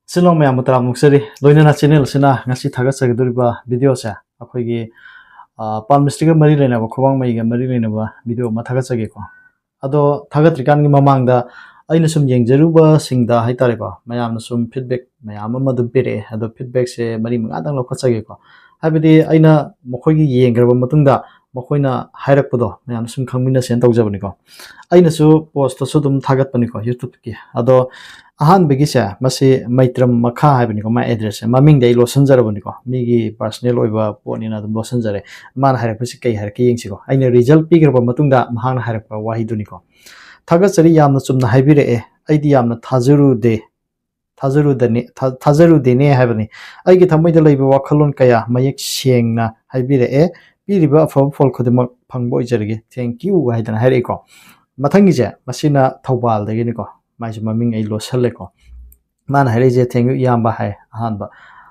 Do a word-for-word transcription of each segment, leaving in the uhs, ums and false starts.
ꯏꯆꯤꯜ ꯏꯅꯥꯎ ꯃꯌꯥꯝꯕꯨ ꯇꯔꯥꯝꯅ ꯑꯣꯛꯆꯔꯤ꯫ ꯂꯣꯏꯅꯅ ꯆꯦꯅꯦꯜ ꯑꯁꯤꯅ ꯉꯁꯤ ꯊꯥꯒꯠꯆꯒꯗꯧꯔꯤꯕ ꯚꯤꯗꯤꯑꯣꯁꯦ ꯑꯩꯈꯣꯏꯒꯤ, ꯑ, ꯄꯥꯜ ꯃꯤꯁꯇ꯭ꯔꯤꯒ ꯃꯔꯤ ꯂꯩꯅꯕ, ꯈꯣꯡꯕꯥꯡ ꯃꯩꯒ ꯃꯔꯤ ꯂꯩꯅꯕ ꯚꯤꯗꯤꯑꯣ ꯑꯃ ꯊꯥꯒꯠꯆꯒꯦꯀꯣ꯫ ꯑꯗꯣ ꯊꯥꯒꯠꯇ꯭ꯔꯤꯀꯥꯟꯒꯤ ꯃꯃꯥꯡꯗ ꯑꯩꯅ ꯁꯨꯝ ꯌꯦꯡꯖꯔꯨꯕꯁꯤꯡꯗ ꯍꯥꯏꯇꯥꯔꯦꯀꯣ, ꯃꯌꯥꯝꯅ ꯁꯨꯝ ꯐꯤꯗꯕꯦꯛ ꯃꯌꯥꯝ ꯑꯃ ꯑꯗꯨꯝ ꯄꯤꯔꯛꯑꯦ꯫ ꯑꯗꯣ ꯐꯤꯗꯕꯦꯛꯁꯦ ꯃꯔꯤ ꯃꯉꯥꯗꯪ ꯂꯧꯈꯠꯆꯒꯦꯀꯣ꯫ ꯍꯥꯏꯕꯗꯤ ꯑꯩꯅ ꯃꯈꯣꯏꯒꯤ ꯌꯦꯡꯈ꯭ꯔꯕ ꯃꯇꯨꯡꯗ ꯃꯈꯣꯏꯅ ꯍꯥꯏꯔꯛꯄꯗꯣ ꯃꯌꯥꯝꯅ ꯁꯨꯝ ꯈꯪꯃꯤꯟꯅꯁꯦꯅ ꯇꯧꯖꯕꯅꯤꯀꯣ꯫ ꯑꯩꯅꯁꯨ ꯄꯣꯁꯇꯁꯨ ꯑꯗꯨꯝ ꯊꯥꯒꯠꯄꯅꯤꯀꯣ YouTubeꯀꯤ꯫ ꯑꯗꯣ ꯑꯍꯥꯟꯕꯒꯤꯁꯦ, ꯃꯁꯤ ꯃꯩꯇ꯭ꯔꯝ ꯃꯈꯥ ꯍꯥꯏꯕꯅꯤꯀꯣ, ꯃꯥꯏ ꯑꯦꯗ꯭ꯔꯦꯁꯁꯦ꯫ ꯃꯃꯤꯡꯗꯤ ꯑꯩ ꯂꯣꯠꯁꯤꯟꯖꯔꯕꯅꯤꯀꯣ, ꯃꯤꯒꯤ ꯄꯥꯔꯁꯅꯦꯜ ꯑꯣꯏꯕ ꯄꯣꯠꯅꯤꯅ ꯑꯗꯨꯝ ꯂꯣꯠꯁꯤꯟꯖꯔꯦ꯫ ꯃꯥꯅ ꯍꯥꯏꯔꯛꯄꯁꯤ ꯀꯩ ꯍꯥꯏꯔꯛꯀꯦ ꯌꯦꯡꯁꯤꯀꯣ꯫ ꯑꯩꯅ ꯔꯤꯖꯜ ꯄꯤꯈ꯭ꯔꯕ ꯃꯇꯨꯡꯗ ꯃꯍꯥꯛꯅ ꯍꯥꯏꯔꯛꯄ ꯋꯥꯍꯩꯗꯨꯅꯤꯀꯣ꯫ "ꯊꯥꯒꯠꯆꯔꯤ, ꯌꯥꯝꯅ ꯆꯨꯝꯅ ꯍꯥꯏꯕꯤꯔꯛꯑꯦ꯫ ꯑꯩꯗꯤ ꯌꯥꯝꯅ ꯊꯥꯖꯔꯨꯗꯦ, ꯊꯥꯖꯔꯨꯗꯅꯤ, ꯊꯥ-, ꯊꯥꯖꯔꯨꯗꯦꯅꯦ" ꯍꯥꯏꯕꯅꯤ꯫ "ꯑꯩꯒꯤ ꯊꯃꯣꯏꯗ ꯂꯩꯕ ꯋꯥꯈꯜꯂꯣꯟ ꯀꯌꯥ ꯃꯌꯦꯛ ꯁꯦꯡꯅ ꯍꯥꯏꯕꯤꯔꯛꯑꯦ꯫ ꯄꯤꯔꯤꯕ ꯑꯐꯕ ꯐꯣꯜ ꯈꯨꯗꯤꯡꯃꯛ ꯐꯪꯕ ꯑꯣꯏꯖꯔꯒꯦ꯫ Thank you" ꯍꯥꯏꯗꯅ ꯍꯥꯏꯔꯛꯏꯀꯣ꯫ ꯃꯊꯪꯒꯤꯁꯦ, ꯃꯁꯤꯅ ꯊꯧꯕꯥꯜꯗꯒꯤꯅꯤꯀꯣ꯫ ꯃꯥꯏꯁꯦ ꯃꯃꯤꯡ ꯑꯩ ꯂꯣꯠꯁꯜꯂꯦꯀꯣ꯫ ꯃꯥꯅ ꯍꯥꯏꯔꯛꯏꯁꯦ, "Thank you ꯏꯌꯥꯝꯕ" ꯍꯥꯏ ꯑꯍꯥꯟꯕ꯫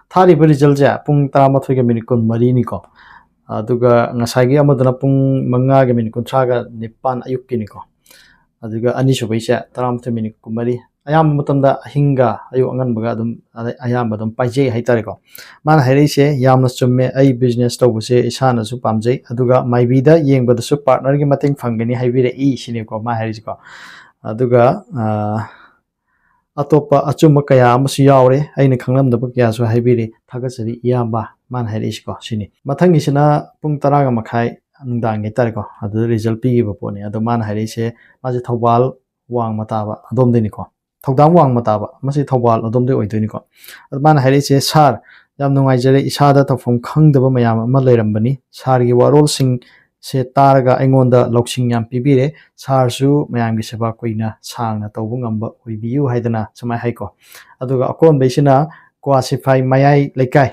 ꯊꯥꯔꯤꯕ ꯔꯤꯖꯜꯁꯦ ꯄꯨꯡ ꯇꯔꯥꯃꯥꯊꯣꯏꯒ ꯃꯤꯅꯤꯠ ꯀꯨꯟꯃꯔꯤꯅꯤꯀꯣ꯫ ꯑꯗꯨꯒ ꯉꯁꯥꯏꯒꯤ ꯑꯃꯗꯨꯅ ꯄꯨꯡ ꯃꯉꯥꯒ ꯃꯤꯅꯤꯠ ꯀꯨꯟꯊ꯭ꯔꯥꯒ ꯅꯤꯄꯥꯟ ꯑꯌꯨꯛꯀꯤꯅꯤꯀꯣ꯫ ꯑꯗꯨꯒ ꯑꯅꯤꯁꯨꯕꯩꯁꯦ ꯇꯔꯥꯃꯥꯊꯣꯏ ꯃꯤꯅꯤꯠ ꯀꯨꯟꯃꯔꯤ꯫ ꯑꯌꯥꯝꯕ ꯃꯇꯝꯗ ꯑꯍꯤꯡꯒ ꯑꯌꯨꯛ ꯑꯉꯟꯕꯒ ꯑꯗꯨꯝ ꯑꯌꯥꯝꯕ ꯑꯗꯨꯝ ꯄꯥꯏꯖꯩ ꯍꯥꯏꯇꯥꯔꯦꯀꯣ꯫ ꯃꯥꯅ ꯍꯥꯏꯔꯛꯏꯁꯦ, "ꯌꯥꯝꯅ ꯆꯨꯝꯃꯦ, ꯑꯩ ꯕꯤꯖꯤꯅꯦꯁ ꯇꯧꯕꯁꯦ ꯏꯁꯥꯅꯁꯨ ꯄꯥꯝꯖꯩ, ꯑꯗꯨꯒ ꯃꯥꯏꯕꯤꯗ ꯌꯦꯡꯕꯗꯁꯨ ꯄꯥꯔꯠꯅꯔꯒꯤ ꯃꯇꯦꯡ ꯐꯪꯒꯅꯤ ꯍꯥꯏꯕꯤꯔꯛꯏ" ꯁꯤꯅꯦꯀꯣ ꯃꯥ ꯍꯥꯏꯔꯤꯁꯤꯀꯣ꯫ ꯑꯗꯨꯒ, ꯑ, "ꯑꯇꯣꯞꯄ ꯑꯆꯨꯝꯕ ꯀꯌꯥ ꯑꯃꯁꯨ ꯌꯥꯎꯔꯦ, ꯑꯩꯅ ꯈꯪꯂꯝꯗꯕ ꯀꯌꯥꯁꯨ ꯍꯥꯏꯕꯤꯔꯦ, ꯊꯥꯒꯠꯆꯔꯤ ꯏꯌꯥꯝꯕ" ꯃꯥꯅ ꯍꯥꯏꯔꯛꯏꯁꯤꯀꯣ ꯁꯤꯅꯤ꯫ ꯃꯊꯪꯒꯤꯁꯤꯅ ꯄꯨꯡ ꯇꯔꯥꯒ ꯃꯈꯥꯏ ꯅꯨꯡꯗꯥꯡꯒꯤ ꯍꯥꯏꯇꯥꯔꯦꯀꯣ, ꯑꯗꯨꯗ ꯔꯤꯖꯜ ꯄꯤꯈꯤꯕ ꯄꯣꯠꯅꯤ꯫ ꯑꯗꯣ ꯃꯥꯅ ꯍꯥꯏꯔꯛꯏꯁꯦ, ꯃꯥꯁꯦ ꯊꯧꯕꯥꯜ ꯋꯥꯡꯃ ꯇꯥꯕ ꯑꯗꯣꯝꯗꯩꯅꯤꯀꯣ꯫ ꯊꯧꯗꯥꯝ ꯋꯥꯡꯃ ꯇꯥꯕ, ꯃꯁꯤ ꯊꯧꯕꯥꯜ ꯑꯗꯣꯝꯗꯩ ꯑꯣꯏꯗꯣꯏꯅꯤꯀꯣ꯫ ꯑꯗꯣ ꯃꯥꯅ ꯍꯥꯏꯔꯛꯏꯁꯦ, "ꯁꯥꯔ, ꯌꯥꯝ ꯅꯨꯡꯉꯥꯏꯖꯔꯦ, ꯏꯁꯥꯗ ꯇꯧꯐꯝ ꯈꯪꯗꯕ ꯃꯌꯥꯝ ꯑꯃ ꯂꯩꯔꯝꯕꯅꯤ꯫ ꯁꯥꯔꯒꯤ ꯋꯥꯔꯣꯜꯁꯤꯡꯁꯦ ꯇꯥꯔꯒ ꯑꯩꯉꯣꯟꯗ ꯂꯧꯁꯤꯡ ꯌꯥꯝ ꯄꯤꯕꯤꯔꯦ꯫ ꯁꯥꯔꯁꯨ ꯃꯌꯥꯝꯒꯤ ꯁꯦꯕꯥ ꯀꯨꯏꯅ ꯁꯥꯡꯅ ꯇꯧꯕ ꯉꯝꯕ ꯑꯣꯏꯕꯤꯌꯨ" ꯍꯥꯏꯗꯅ ꯁꯨꯃꯥꯏꯅ ꯍꯥꯏꯀꯣ꯫ ꯑꯗꯨꯒ ꯑꯀꯣꯟꯕꯩꯁꯤꯅ ꯀ꯭ꯋꯥꯁꯤꯐꯥꯏ ꯃꯌꯥꯏ ꯂꯩꯀꯥꯏ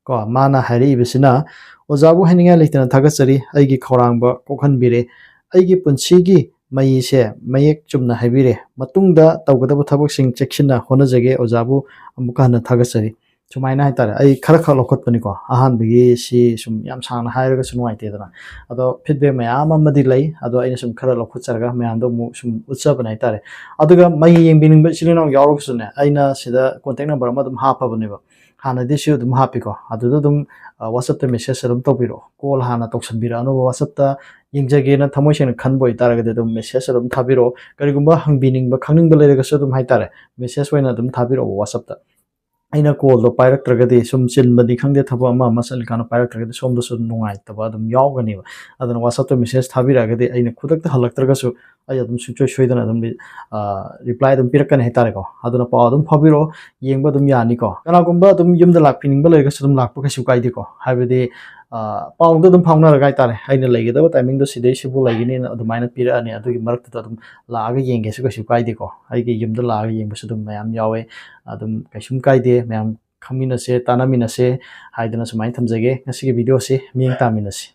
ꯀꯣ, ꯃꯥꯅ ꯍꯥꯏꯔꯛꯏꯕꯁꯤꯅ, "ꯑꯣꯖꯥꯕꯨ ꯍꯥꯏꯅꯤꯡꯉꯥꯏ ꯂꯩꯇꯅ ꯊꯥꯒꯠꯆꯔꯤ, ꯑꯩꯒꯤ ꯈꯧꯔꯥꯡꯕ ꯀꯣꯛꯍꯟꯕꯤꯔꯦ꯫ ꯑꯩꯒꯤ ꯄꯨꯟꯁꯤꯒꯤ ꯃꯩꯁꯦ ꯃꯌꯦꯛ ꯆꯨꯝꯅ ꯍꯥꯏꯕꯤꯔꯦ꯫ ꯃꯇꯨꯡꯗ ꯇꯧꯒꯗꯕ ꯊꯕꯛꯁꯤꯡ ꯆꯦꯛꯁꯤꯟꯅ ꯍꯣꯠꯅꯖꯒꯦ꯫ ꯑꯣꯖꯥꯕꯨ ꯑꯃꯨꯛꯀ ꯍꯟꯅ ꯊꯥꯒꯠꯆꯔꯤ"꯫ ꯁꯨꯃꯥꯏꯅ ꯍꯥꯏꯇꯥꯔꯦ, ꯑꯩ ꯈꯔ ꯈꯛ ꯂꯧꯈꯠꯄꯅꯤꯀꯣ꯫ ꯑꯍꯥꯟꯕꯒꯤ ꯁꯤ ꯁꯨꯝ ꯌꯥꯝ ꯁꯥꯡꯅ ꯍꯥꯏꯔꯒꯁꯨ ꯅꯨꯡꯉꯥꯏꯇꯦꯗꯅ, ꯑꯗꯣ ꯐꯤꯗꯕꯦꯛ ꯃꯌꯥꯝ ꯑꯃꯗꯤ ꯂꯩ꯫ ꯑꯗꯣ ꯑꯩꯅ ꯁꯨꯝ ꯈꯔ ꯂꯧꯈꯠꯆꯔꯒ ꯃꯌꯥꯝꯗꯣ ꯑꯃꯨꯛ ꯁꯨꯝ ꯎꯠꯆꯕꯅꯦ ꯍꯥꯏꯇꯥꯔꯦ꯫ ꯑꯗꯨꯒ ꯃꯍꯩ ꯌꯦꯡꯕꯤꯅꯤꯡꯕ ꯏꯆꯤꯜ ꯏꯅꯥꯎ ꯌꯥꯎꯔꯒꯁꯨꯅꯦ, ꯑꯩꯅ ꯁꯤꯗ ꯀꯣꯟꯇꯦꯛ ꯅꯝꯕꯔ ꯑꯃ ꯑꯗꯨꯝ ꯍꯥꯞꯄꯕꯅꯦꯕ, ꯍꯥꯟꯅꯗꯤꯁꯨ ꯑꯗꯨꯝ ꯍꯥꯞꯄꯤꯀꯣ꯫ ꯑꯗꯨꯗ ꯑꯗꯨꯝ ꯋꯥꯆꯞꯇ ꯃꯦꯁꯦꯖ ꯑꯗꯨꯝ ꯇꯧꯕꯤꯔꯛꯑꯣ, ꯀꯣꯜ ꯍꯥꯟꯅ ꯇꯧꯁꯟꯕꯤꯔꯛꯑꯅꯣꯕ꯫ ꯋꯥꯆꯞꯇ ꯌꯦꯡꯖꯒꯦꯅ ꯊꯃꯣꯏ ꯁꯦꯡꯅ ꯈꯟꯕ ꯑꯣꯏꯇꯥꯔꯒꯗꯤ ꯑꯗꯨꯝ ꯃꯦꯁꯦꯖ ꯑꯗꯨꯝ ꯊꯥꯕꯤꯔꯛꯑꯣ꯫ ꯀꯔꯤꯒꯨꯝꯕ ꯍꯪꯕꯤꯅꯤꯡꯕ, ꯈꯪꯅꯤꯡꯕ ꯂꯩꯔꯒꯁꯨ ꯑꯗꯨꯝ ꯍꯥꯏꯇꯥꯔꯦ, ꯃꯦꯁꯦꯖ ꯑꯣꯏꯅ ꯑꯗꯨꯝ ꯊꯥꯕꯤꯔꯛꯑꯣ ꯋꯥꯆꯞꯇ꯫ ꯑꯩꯅ ꯀꯣꯜꯗꯣ ꯄꯥꯏꯔꯛꯇ꯭ꯔꯒꯗꯤ, ꯁꯨꯝ ꯆꯤꯟꯕꯅꯤ ꯈꯪꯗꯦ, ꯊꯕꯛ ꯑꯃ ꯑꯃ ꯆꯠꯂꯤꯀꯥꯟꯗ ꯄꯥꯏꯔꯛꯇ꯭ꯔꯒꯗꯤ ꯁꯣꯝꯗꯁꯨ ꯑꯗꯨꯝ ꯅꯨꯡꯉꯥꯏꯇꯕ ꯑꯗꯨꯝ ꯌꯥꯎꯒꯅꯦꯕ꯫ ꯑꯗꯨꯅ ꯋꯥꯆꯞꯇ ꯃꯦꯁꯦꯖ ꯊꯥꯕꯤꯔꯛꯑꯒꯗꯤ ꯑꯩꯅ ꯈꯨꯗꯛꯇ ꯍꯜꯂꯛꯇ꯭ꯔꯒꯁꯨ ꯑꯩ ꯑꯗꯨꯝ ꯁꯨꯡꯁꯣꯏ ꯁꯣꯏꯗꯅ ꯑꯗꯨꯝ, ꯑ, ꯔꯤꯄ꯭ꯂꯥꯏ ꯑꯗꯨꯝ ꯄꯤꯔꯛꯀꯅꯤ ꯍꯥꯏꯇꯥꯔꯦꯀꯣ꯫ ꯑꯗꯨꯅ ꯄꯥꯎ ꯑꯗꯨꯝ ꯐꯥꯎꯕꯤꯔꯛꯑꯣ, ꯌꯦꯡꯕ ꯑꯗꯨꯝ ꯌꯥꯅꯤꯀꯣ꯫ ꯀꯅꯥꯒꯨꯝꯕ ꯑꯗꯨꯝ ꯌꯨꯝꯗ ꯂꯥꯛꯄꯤꯅꯤꯡꯕ ꯂꯩꯔꯒꯁꯨ ꯑꯗꯨꯝ ꯂꯥꯛꯄ ꯀꯩꯁꯨ ꯀꯥꯏꯗꯦꯀꯣ꯫ ꯍꯥꯏꯕꯗꯤ, ꯑ, ꯄꯥꯎꯗ ꯑꯗꯨꯝ ꯐꯥꯎꯅꯔꯒ ꯍꯥꯏꯇꯥꯔꯦ, ꯑꯩꯅ ꯂꯩꯒꯗꯕ ꯇꯥꯏꯃꯤꯡꯗꯣ ꯁꯤꯗꯩ ꯁꯤꯕꯨ ꯂꯩꯒꯅꯤꯅ ꯑꯗꯨꯃꯥꯏꯅ ꯄꯤꯔꯛꯑꯅꯤ꯫ ꯑꯗꯨꯒꯤ ꯃꯔꯛꯇꯨꯗ ꯑꯗꯨꯝ ꯂꯥꯛꯑꯒ ꯌꯦꯡꯒꯦꯁꯨ ꯀꯩꯁꯨ ꯀꯥꯏꯗꯦꯀꯣ꯫ ꯑꯩꯒꯤ ꯌꯨꯝꯗ ꯂꯥꯛꯑꯒ ꯌꯦꯡꯕꯁꯨ ꯑꯗꯨꯝ ꯃꯌꯥꯝ ꯌꯥꯎꯋꯦ꯫ ꯑꯗꯨꯝ ꯀꯩꯁꯨꯝ ꯀꯥꯏꯗꯦ, ꯃꯌꯥꯝ ꯈꯪꯃꯤꯟꯅꯁꯦ, ꯇꯥꯟꯅꯃꯤꯟꯅꯁꯦ ꯍꯥꯏꯗꯅ ꯁꯨꯃꯥꯏꯅ ꯊꯝꯖꯒꯦ꯫ ꯉꯁꯤꯒꯤ ꯚꯤꯗꯤꯑꯣꯁꯤ ꯃꯤꯠꯌꯦꯡ ꯇꯥꯃꯤꯟꯅꯁꯤ꯫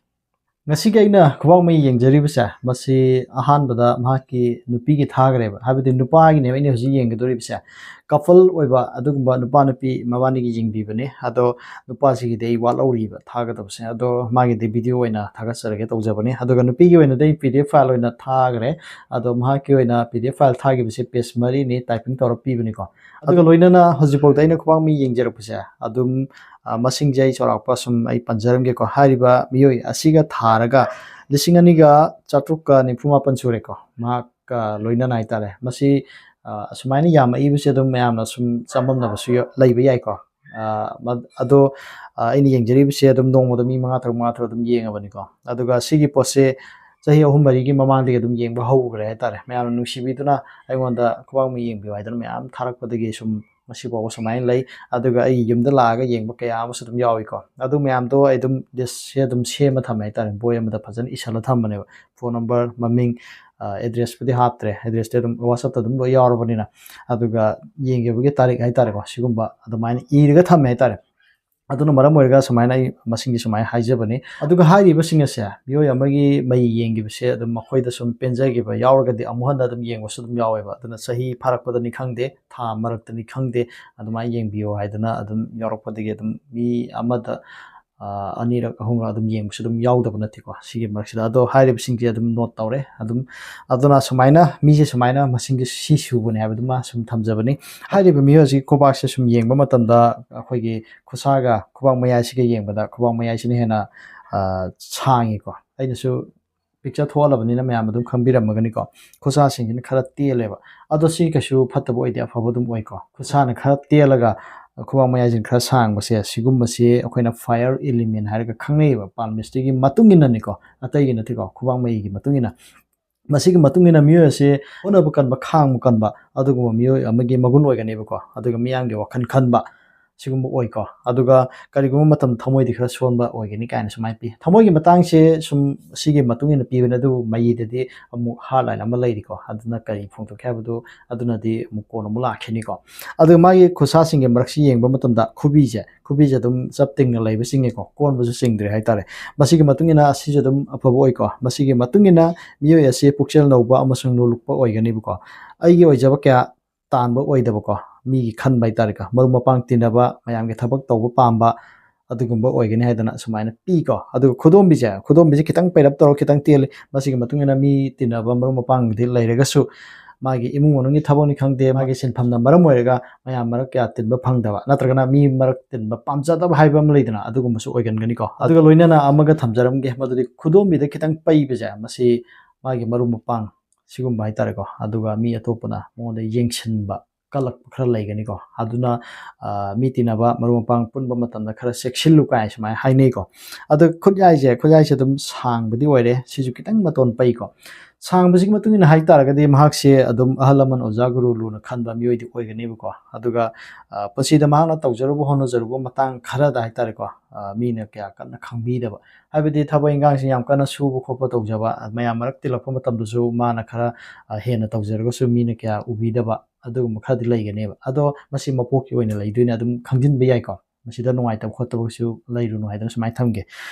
ꯉꯁꯤꯒꯤ ꯑꯩꯅ ꯈꯨꯕꯥꯛ ꯃꯩ ꯌꯦꯡꯖꯔꯤꯕꯁꯦ, ꯃꯁꯤ ꯑꯍꯥꯟꯕꯗ ꯃꯍꯥꯛꯀꯤ ꯅꯨꯄꯤꯒꯤ ꯊꯥꯈ꯭ꯔꯦꯕ, ꯍꯥꯏꯕꯗꯤ ꯅꯨꯄꯥꯒꯤꯅꯦꯕ ꯑꯩꯅ ꯍꯧꯖꯤꯛ ꯌꯦꯡꯒꯗꯧꯔꯤꯕꯁꯦ꯫ ꯀꯄꯜ ꯑꯣꯏꯕ ꯑꯗꯨꯒꯨꯝꯕ ꯅꯨꯄꯥ ꯅꯨꯄꯤ ꯃꯕꯥꯅꯤꯒꯤ ꯌꯦꯡꯕꯤꯕꯅꯦ꯫ ꯑꯗꯣ ꯅꯨꯄꯥꯁꯤꯒꯤꯗꯤ ꯑꯩ ꯋꯥꯠꯍꯧꯔꯤꯕ ꯊꯥꯒꯗꯕꯁꯦ, ꯑꯗꯣ ꯃꯥꯒꯤꯗꯤ ꯚꯤꯗꯤꯑꯣ ꯑꯣꯏꯅ ꯊꯥꯒꯠꯆꯔꯒꯦ ꯇꯧꯖꯕꯅꯦ꯫ ꯑꯗꯨꯒ ꯅꯨꯄꯤꯒꯤ ꯑꯣꯏꯅꯗꯤ ꯑꯩ PDF file ꯑꯣꯏꯅ ꯊꯥꯈ꯭ꯔꯦ꯫ ꯑꯗꯣ ꯃꯍꯥꯛꯀꯤ ꯑꯣꯏꯅ PDF file ꯊꯥꯈꯤꯕꯁꯦ ꯄꯦꯖ ꯃꯔꯤꯅꯤ, ꯇꯥꯏꯄꯤꯡ ꯇꯧꯔ ꯄꯤꯕꯅꯤꯀꯣ꯫ ꯑꯗꯨꯒ ꯂꯣꯏꯅꯅ ꯍꯧꯖꯤꯛꯐꯥꯎꯗ ꯑꯩꯅ ꯈꯨꯕꯥꯛ ꯃꯩ ꯌꯦꯡꯖꯔꯛꯄꯁꯦ ꯑꯗꯨꯝ, ꯑ, ꯃꯁꯤꯡꯁꯦ ꯑꯩ ꯆꯥꯎꯔꯥꯛꯄ ꯁꯨꯝ ꯑꯩ ꯄꯟꯖꯔꯝꯒꯦꯀꯣ꯫ ꯍꯥꯏꯔꯤꯕ ꯃꯤꯑꯣꯏ ꯑꯁꯤꯒ ꯊꯥꯔꯒ ꯂꯤꯁꯤꯡ ꯑꯅꯤꯒ ꯆꯥꯇ꯭ꯔꯨꯛꯀ ꯅꯤꯐꯨ ꯃꯥꯄꯟ ꯁꯨꯔꯦꯀꯣ, ꯃꯍꯥꯛꯀ ꯂꯣꯏꯅꯅ ꯍꯥꯏꯇꯥꯔꯦ꯫ ꯃꯁꯤ, ꯑ, ꯑꯁꯨꯃꯥꯏꯅ ꯌꯥꯝꯃꯛꯏꯕꯁꯦ ꯑꯗꯨꯝ ꯃꯌꯥꯝꯅ ꯁꯨꯝ ꯆꯃꯝꯅꯕꯁꯨ ꯌꯥ-, ꯂꯩꯕ ꯌꯥꯏꯀꯣ꯫ ꯑ, ꯃ-, ꯑꯗꯣ, ꯑ, ꯑꯩꯅ ꯌꯦꯡꯖꯔꯤꯕꯁꯦ ꯑꯗꯨꯝ ꯅꯣꯡꯃꯗ ꯃꯤ ꯃꯉꯥ ꯇꯔꯨꯛ, ꯃꯉꯥ ꯇꯔꯨꯛ ꯑꯗꯨꯝ ꯌꯦꯡꯉꯕꯅꯤꯀꯣ꯫ ꯑꯗꯨꯒ ꯁꯤꯒꯤ ꯄꯣꯠꯁꯦ ꯆꯍꯤ ꯑꯍꯨꯝ ꯃꯔꯤꯒꯤ ꯃꯃꯥꯡꯗꯒꯤ ꯑꯗꯨꯝ ꯌꯦꯡꯕ ꯍꯧꯈ꯭ꯔꯦ ꯍꯥꯏꯇꯥꯔꯦ꯫ ꯃꯌꯥꯝꯅ ꯅꯨꯡꯁꯤꯕꯤꯗꯨꯅ ꯑꯩꯉꯣꯟꯗ ꯈꯨꯕꯥꯛ ꯃꯩ ꯌꯦꯡꯕꯤꯌꯨ ꯍꯥꯏꯗꯅ ꯃꯌꯥꯝ ꯊꯥꯔꯛꯄꯗꯒꯤ ꯁꯨꯝ ꯉꯁꯤ ꯐꯥꯎꯕ ꯁꯨꯃꯥꯏꯅ ꯂꯩ꯫ ꯑꯗꯨꯒ ꯑꯩ ꯌꯨꯝꯗ ꯂꯥꯛꯑꯒ ꯌꯦꯡꯕ ꯀꯌꯥ ꯑꯃꯁꯨ ꯑꯗꯨꯝ ꯌꯥꯎꯏꯀꯣ꯫ ꯑꯗꯨ ꯃꯌꯥꯝꯗꯣ ꯑꯩ ꯑꯗꯨꯝ ꯂꯤꯁꯁꯦ ꯑꯗꯨꯝ ꯁꯦꯝꯃ ꯊꯝꯃꯦ ꯍꯥꯏꯇꯥꯔꯦ, ꯕꯣꯏ ꯑꯃꯗ ꯐꯖꯅ ꯏꯁꯜꯂ ꯊꯝꯕꯅꯦꯕ꯫ ꯐꯣꯟ ꯅꯝꯕꯔ, ꯃꯃꯤꯡ, ꯑ, ꯑꯦꯗ꯭ꯔꯦꯁꯄꯨꯗꯤ ꯍꯥꯞꯇ꯭ꯔꯦ, ꯑꯦꯗ꯭ꯔꯦꯁꯇꯤ ꯑꯗꯨꯝ ꯋꯥꯆꯞꯇ ꯑꯗꯨꯝ ꯂꯣꯏ ꯌꯥꯎꯔꯕꯅꯤꯅ꯫ ꯑꯗꯨꯒ ꯌꯦꯡꯈꯤꯕꯒꯤ ꯇꯥꯔꯤꯛ ꯍꯥꯏꯇꯥꯔꯦꯀꯣ, ꯁꯤꯒꯨꯝꯕ ꯑꯗꯨꯃꯥꯏꯅ ꯏꯔꯒ ꯊꯝꯃꯦ ꯍꯥꯏꯇꯥꯔꯦ꯫ ꯑꯗꯨꯅ ꯃꯔꯝ ꯑꯣꯏꯔꯒ ꯁꯨꯃꯥꯏꯅ ꯑꯩ ꯃꯁꯤꯡꯗꯤ ꯁꯨꯃꯥꯏꯅ ꯍꯥꯏꯖꯕꯅꯤ꯫ ꯑꯗꯨꯒ ꯍꯥꯏꯔꯤꯕꯁꯤꯡ ꯑꯁꯦ, ꯃꯤꯑꯣꯏ ꯑꯃꯒꯤ ꯃꯩ ꯌꯦꯡꯈꯤꯕꯁꯦ ꯑꯗꯨꯝ ꯃꯈꯣꯏꯗ ꯁꯨꯝ ꯄꯦꯟꯖꯈꯤꯕ ꯌꯥꯎꯔꯒꯗꯤ ꯑꯃꯨꯛ ꯍꯟꯅ ꯑꯗꯨꯝ ꯌꯦꯡꯕꯁꯨ ꯑꯗꯨꯝ ꯌꯥꯎꯋꯦꯕ꯫ ꯑꯗꯨꯅ ꯆꯍꯤ ꯐꯥꯔꯛꯄꯗꯅꯤ ꯈꯪꯗꯦ, ꯊꯥ ꯃꯔꯛꯇꯅꯤ ꯈꯪꯗꯦ, ꯑꯗꯨꯃꯥꯏꯅ ꯌꯦꯡꯕꯤꯌꯣ ꯍꯥꯏꯗꯅ ꯑꯗꯨꯝ ꯌꯥꯎꯔꯛꯄꯗꯒꯤ ꯑꯗꯨꯝ ꯃꯤ ꯑꯃꯗ, ꯑ, ꯑꯅꯤꯔꯛ ꯑꯍꯨꯝꯂꯛ ꯑꯗꯨꯝ ꯌꯦꯡꯕꯁꯨ ꯑꯗꯨꯝ ꯌꯥꯎꯗꯕ ꯅꯠꯇꯦꯀꯣ ꯁꯤꯒꯤ ꯃꯔꯛꯁꯤꯗ꯫ ꯑꯗꯣ ꯍꯥꯏꯔꯤꯕꯁꯤꯡꯁꯦ ꯑꯗꯨꯝ ꯅꯣꯠ ꯇꯧꯔꯦ꯫ ꯑꯗꯨꯝ ꯑꯗꯨꯅ ꯁꯨꯃꯥꯏꯅ ꯃꯤꯁꯦ ꯁꯨꯃꯥꯏꯅ ꯃꯁꯤꯡꯁꯦ ꯁꯤ ꯁꯨꯕꯅꯦ ꯍꯥꯏꯕꯗꯨꯃ ꯁꯨꯝ ꯊꯝꯖꯕꯅꯤ꯫ ꯍꯥꯏꯔꯤꯕ ꯃꯤꯑꯣꯏ ꯑꯁꯤꯒꯤ ꯈꯨꯕꯥꯛꯁꯦ ꯁꯨꯝ ꯌꯦꯡꯕ ꯃꯇꯝꯗ ꯑꯩꯈꯣꯏꯒꯤ ꯈꯨꯠꯁꯥꯒ ꯈꯨꯕꯥꯛ ꯃꯌꯥꯏꯁꯤꯒ ꯌꯦꯡꯕꯗ ꯈꯨꯕꯥꯛ ꯃꯌꯥꯏꯁꯤꯅ ꯍꯦꯟꯅ, ꯑ, ꯁꯥꯡꯉꯤꯀꯣ꯫ ꯑꯩꯅꯁꯨ ꯄꯤꯛꯆꯔ ꯊꯣꯛꯍꯜꯂꯕꯅꯤꯅ ꯃꯌꯥꯝ ꯑꯗꯨꯝ ꯈꯪꯕꯤꯔꯝꯃꯒꯅꯤꯀꯣ꯫ ꯈꯨꯠꯁꯥꯁꯤꯡꯁꯤꯅ ꯈꯔ ꯇꯦꯜꯂꯦꯕ꯫ ꯑꯗꯣ ꯁꯤ ꯀꯩꯁꯨ ꯐꯠꯇꯕ ꯑꯣꯏꯗꯦ, ꯑꯐꯕ ꯑꯗꯨꯝ ꯑꯣꯏꯀꯣ꯫ ꯈꯨꯠꯁꯥꯅ ꯈꯔ ꯇꯦꯜꯂꯒ ꯈꯨꯕꯥꯛ ꯃꯌꯥꯏꯁꯤꯅ ꯈꯔ ꯁꯥꯡꯕꯁꯦ, ꯁꯤꯒꯨꯝꯕꯁꯤ ꯑꯩꯈꯣꯏꯅ fire element ꯍꯥꯏꯔꯒ ꯈꯪꯅꯩꯌꯦꯕ, palmistry ꯒꯤ ꯃꯇꯨꯡ ꯏꯟꯅꯅꯤꯀꯣ, ꯑꯇꯩꯒꯤ ꯅꯠꯇꯦꯀꯣ, ꯈꯨꯕꯥꯛ ꯃꯌꯥꯏꯒꯤ ꯃꯇꯨꯡ ꯏꯟꯅ꯫ ꯃꯁꯤꯒꯤ ꯃꯇꯨꯡ ꯏꯟꯅ ꯃꯤꯑꯣꯏ ꯑꯁꯤ ꯍꯣꯠꯅꯕ ꯀꯟꯕ, ꯈꯥꯡꯕ ꯀꯟꯕ ꯑꯗꯨꯒꯨꯝꯕ ꯃꯤꯑꯣꯏ ꯑꯃꯒꯤ ꯃꯒꯨꯟ ꯑꯣꯏꯒꯅꯦꯕꯀꯣ꯫ ꯑꯗꯨꯒ ꯃꯤꯌꯥꯝꯒꯤ ꯋꯥꯈꯜ ꯈꯟꯕ ꯁꯤꯒꯨꯝꯕ ꯑꯣꯏꯀꯣ꯫ ꯑꯗꯨꯒ ꯀꯔꯤꯒꯨꯝꯕ ꯃꯇꯝꯗ ꯊꯃꯣꯏꯗꯤ ꯈꯔ ꯁꯣꯟꯕ ꯑꯣꯏꯒꯅꯤ ꯀꯥꯏꯅ ꯁꯨꯃꯥꯏꯅ ꯄꯤ꯫ ꯊꯃꯣꯏꯒꯤ ꯃꯇꯥꯡꯁꯦ ꯁꯨꯝ ꯁꯤꯒꯤ ꯃꯇꯨꯡ ꯏꯟꯅ ꯄꯤꯕꯅꯦ, ꯑꯗꯨꯕꯨ ꯃꯌꯤꯗꯗꯤ ꯑꯃꯨꯛ hard line ꯑꯃ ꯂꯩꯔꯤꯀꯣ꯫ ꯑꯗꯨꯅ ꯀꯔꯤ ꯐꯣꯡꯗꯣꯛꯀꯦ ꯍꯥꯏꯕꯗꯨ ꯑꯗꯨꯅꯗꯤ ꯑꯃꯨꯛ ꯀꯣꯟꯅ ꯑꯃꯨꯛ ꯂꯥꯛꯈꯤꯅꯤꯀꯣ꯫ ꯑꯗꯨꯒ ꯃꯥꯒꯤ ꯈꯨꯠꯁꯥꯁꯤꯡꯒꯤ ꯃꯔꯛꯁꯤ ꯌꯦꯡꯕ ꯃꯇꯝꯗ ꯈꯨꯕꯤꯁꯦ, ꯈꯨꯕꯤꯁꯦ ꯑꯗꯨꯝ ꯆꯞ ꯇꯤꯡꯅ ꯂꯩꯕ ꯆꯤꯡꯉꯦꯀꯣ, ꯀꯣꯟꯕꯁꯨ ꯆꯤꯡꯗ꯭ꯔꯦ ꯍꯥꯏꯇꯥꯔꯦ꯫ ꯃꯁꯤꯒꯤ ꯃꯇꯨꯡ ꯏꯟꯅ ꯑꯁꯤꯁꯨ ꯑꯗꯨꯝ ꯑꯐꯕ ꯑꯣꯏꯀꯣ꯫ ꯃꯁꯤꯒꯤ ꯃꯇꯨꯡ ꯏꯟꯅ ꯃꯤꯑꯣꯏ ꯑꯁꯤ ꯄꯨꯛꯆꯦꯜ ꯅꯧꯕ ꯑꯃꯁꯨꯡ ꯅꯣꯂꯨꯛꯄ ꯑꯣꯏꯒꯅꯤꯕꯀꯣ꯫ ꯑꯩꯒꯤ ꯑꯣꯏꯖꯕ ꯀꯌꯥ ꯇꯥꯟꯕ ꯑꯣꯏꯗꯕꯀꯣ, ꯃꯤꯒꯤ ꯈꯟꯕ ꯍꯥꯏꯇꯥꯔꯦꯀꯣ, ꯃꯔꯨꯞ ꯃꯄꯥꯡ ꯇꯤꯟꯅꯕ, ꯃꯌꯥꯝꯒꯤ ꯊꯕꯛ ꯇꯧꯕ ꯄꯥꯝꯕ, ꯑꯗꯨꯒꯨꯝꯕ ꯑꯣꯏꯒꯅꯤ ꯍꯥꯏꯗꯅ ꯁꯨꯃꯥꯏꯅ ꯄꯤꯀꯣ꯫ ꯑꯗꯨꯒ ꯈꯨꯗꯣꯝꯕꯤꯁꯦ, ꯈꯨꯗꯣꯝꯕꯤꯁꯦ ꯈꯤꯇꯪ ꯄꯩꯔꯞ ꯇꯧꯔ ꯈꯤꯇꯪ ꯇꯦꯜꯂꯤ꯫ ꯃꯁꯤꯒꯤ ꯃꯇꯨꯡ ꯏꯟꯅ ꯃꯤ ꯇꯤꯟꯅꯕ ꯃꯔꯨꯞ ꯃꯄꯥꯡꯗꯤ ꯂꯩꯔꯒꯁꯨ ꯃꯥꯒꯤ ꯏꯃꯨꯡ ꯃꯅꯨꯡꯒꯤ ꯊꯕꯛꯅꯤ ꯈꯪꯗꯦ, ꯃꯥꯒꯤ ꯁꯤꯟꯐꯝꯅ ꯃꯔꯝ ꯑꯣꯏꯔꯒ ꯃꯌꯥꯝ ꯃꯔꯛ ꯀꯌꯥ ꯇꯤꯟꯕ ꯐꯪꯗꯕ, ꯅꯠꯇ꯭ꯔꯒꯅ ꯃꯤ ꯃꯔꯛ ꯇꯤꯟꯕ ꯄꯥꯝꯖꯗꯕ ꯍꯥꯏꯕ ꯑꯃ ꯂꯩꯗꯅ, ꯑꯗꯨꯒꯨꯝꯕꯁꯨ ꯑꯣꯏꯒꯟꯒꯅꯤꯀꯣ꯫ ꯑꯗꯨꯒ ꯂꯣꯏꯅꯅ ꯑꯃꯒ ꯊꯝꯖꯔꯝꯒꯦ, ꯃꯗꯨꯗꯤ ꯈꯨꯗꯣꯝꯕꯤꯗ ꯈꯤꯇꯪ ꯄꯩꯕꯁꯦ, ꯃꯁꯤ ꯃꯥꯒꯤ ꯃꯔꯨꯞ ꯃꯄꯥꯡ ꯁꯤꯒꯨꯝꯕ ꯍꯥꯏꯇꯥꯔꯦꯀꯣ, ꯑꯗꯨꯒ ꯃꯤ ꯑꯇꯣꯞꯄꯅ ꯃꯉꯣꯟꯗ ꯌꯦꯡꯁꯤꯟꯕ ꯀꯜꯂꯛꯄ ꯈꯔ ꯂꯩꯒꯅꯤꯀꯣ꯫ ꯑꯗꯨꯅ, ꯑ, ꯃꯤ ꯇꯤꯟꯅꯕ, ꯃꯔꯨꯞ ꯃꯄꯥꯡ ꯄꯨꯟꯕ ꯃꯇꯝꯗ ꯈꯔ ꯆꯦꯛꯁꯤꯜꯂꯨ ꯀꯥꯏ ꯁꯨꯃꯥꯏꯅ ꯍꯥꯏꯅꯩꯀꯣ꯫ ꯑꯗꯣ ꯈꯨꯠꯌꯥꯏꯁꯦ, ꯈꯨꯠꯌꯥꯏꯁꯦ ꯑꯗꯨꯝ ꯁꯥꯡꯕꯗꯤ ꯑꯣꯏꯔꯦ, ꯁꯤꯁꯨ ꯈꯤꯇꯪ ꯃꯇꯣꯟ ꯄꯩꯀꯣ꯫ ꯁꯥꯡꯕꯁꯤꯒꯤ ꯃꯇꯨꯡ ꯏꯟꯅ ꯍꯥꯏꯇꯥꯔꯒꯗꯤ ꯃꯍꯥꯛꯁꯦ ꯑꯗꯨꯝ ꯑꯍꯜ ꯂꯃꯟ, ꯑꯣꯖꯥ ꯒꯨꯔꯨ ꯂꯨꯅ ꯈꯟꯕ ꯃꯤꯑꯣꯏꯗꯤ ꯑꯣꯏꯒꯅꯦꯕꯀꯣ꯫ ꯑꯗꯨꯒ, ꯑ, ꯄꯨꯟꯁꯤꯗ ꯃꯍꯥꯛꯅ ꯇꯧꯖꯔꯨꯕ ꯍꯣꯠꯅꯖꯔꯨꯕ ꯃꯇꯥꯡ ꯈꯔꯗ ꯍꯥꯏꯇꯥꯔꯦꯀꯣ, ꯑ, ꯃꯤꯅ ꯀꯌꯥ ꯀꯟꯅ ꯈꯪꯕꯤꯗꯕ, ꯍꯥꯏꯕꯗꯤ ꯊꯕꯛ ꯏꯟꯈꯥꯡꯁꯤ ꯌꯥꯝ ꯀꯟꯅ ꯁꯨꯕ ꯈꯣꯠꯄ ꯇꯧꯖꯕ, ꯃꯌꯥꯝ ꯃꯔꯛ ꯇꯤꯜꯂꯛꯄ ꯃꯇꯝꯗꯁꯨ ꯃꯥꯅ ꯈꯔ, ꯑ, ꯍꯦꯟꯅ ꯇꯧꯖꯔꯒꯁꯨ ꯃꯤꯅ ꯀꯌꯥ ꯎꯕꯤꯗꯕ, ꯑꯗꯨꯒꯨꯝꯕ ꯈꯔꯗꯤ ꯂꯩꯒꯅꯦꯕ꯫ ꯑꯗꯣ ꯃꯁꯤ ꯃꯄꯣꯛꯀꯤ ꯑꯣꯏꯅ ꯂꯩꯗꯣꯏꯅꯦ, ꯑꯗꯨꯝ ꯈꯪꯖꯤꯟꯕ ꯌꯥꯏꯀꯣ꯫ ꯃꯁꯤꯗ ꯅꯨꯡꯉꯥꯏꯇꯕ ꯈꯣꯠꯇꯕꯁꯨ ꯂꯩꯔꯨꯅꯨ ꯍꯥꯏꯗꯅ ꯁꯨꯃꯥꯏꯅ ꯊꯝꯒꯦ꯫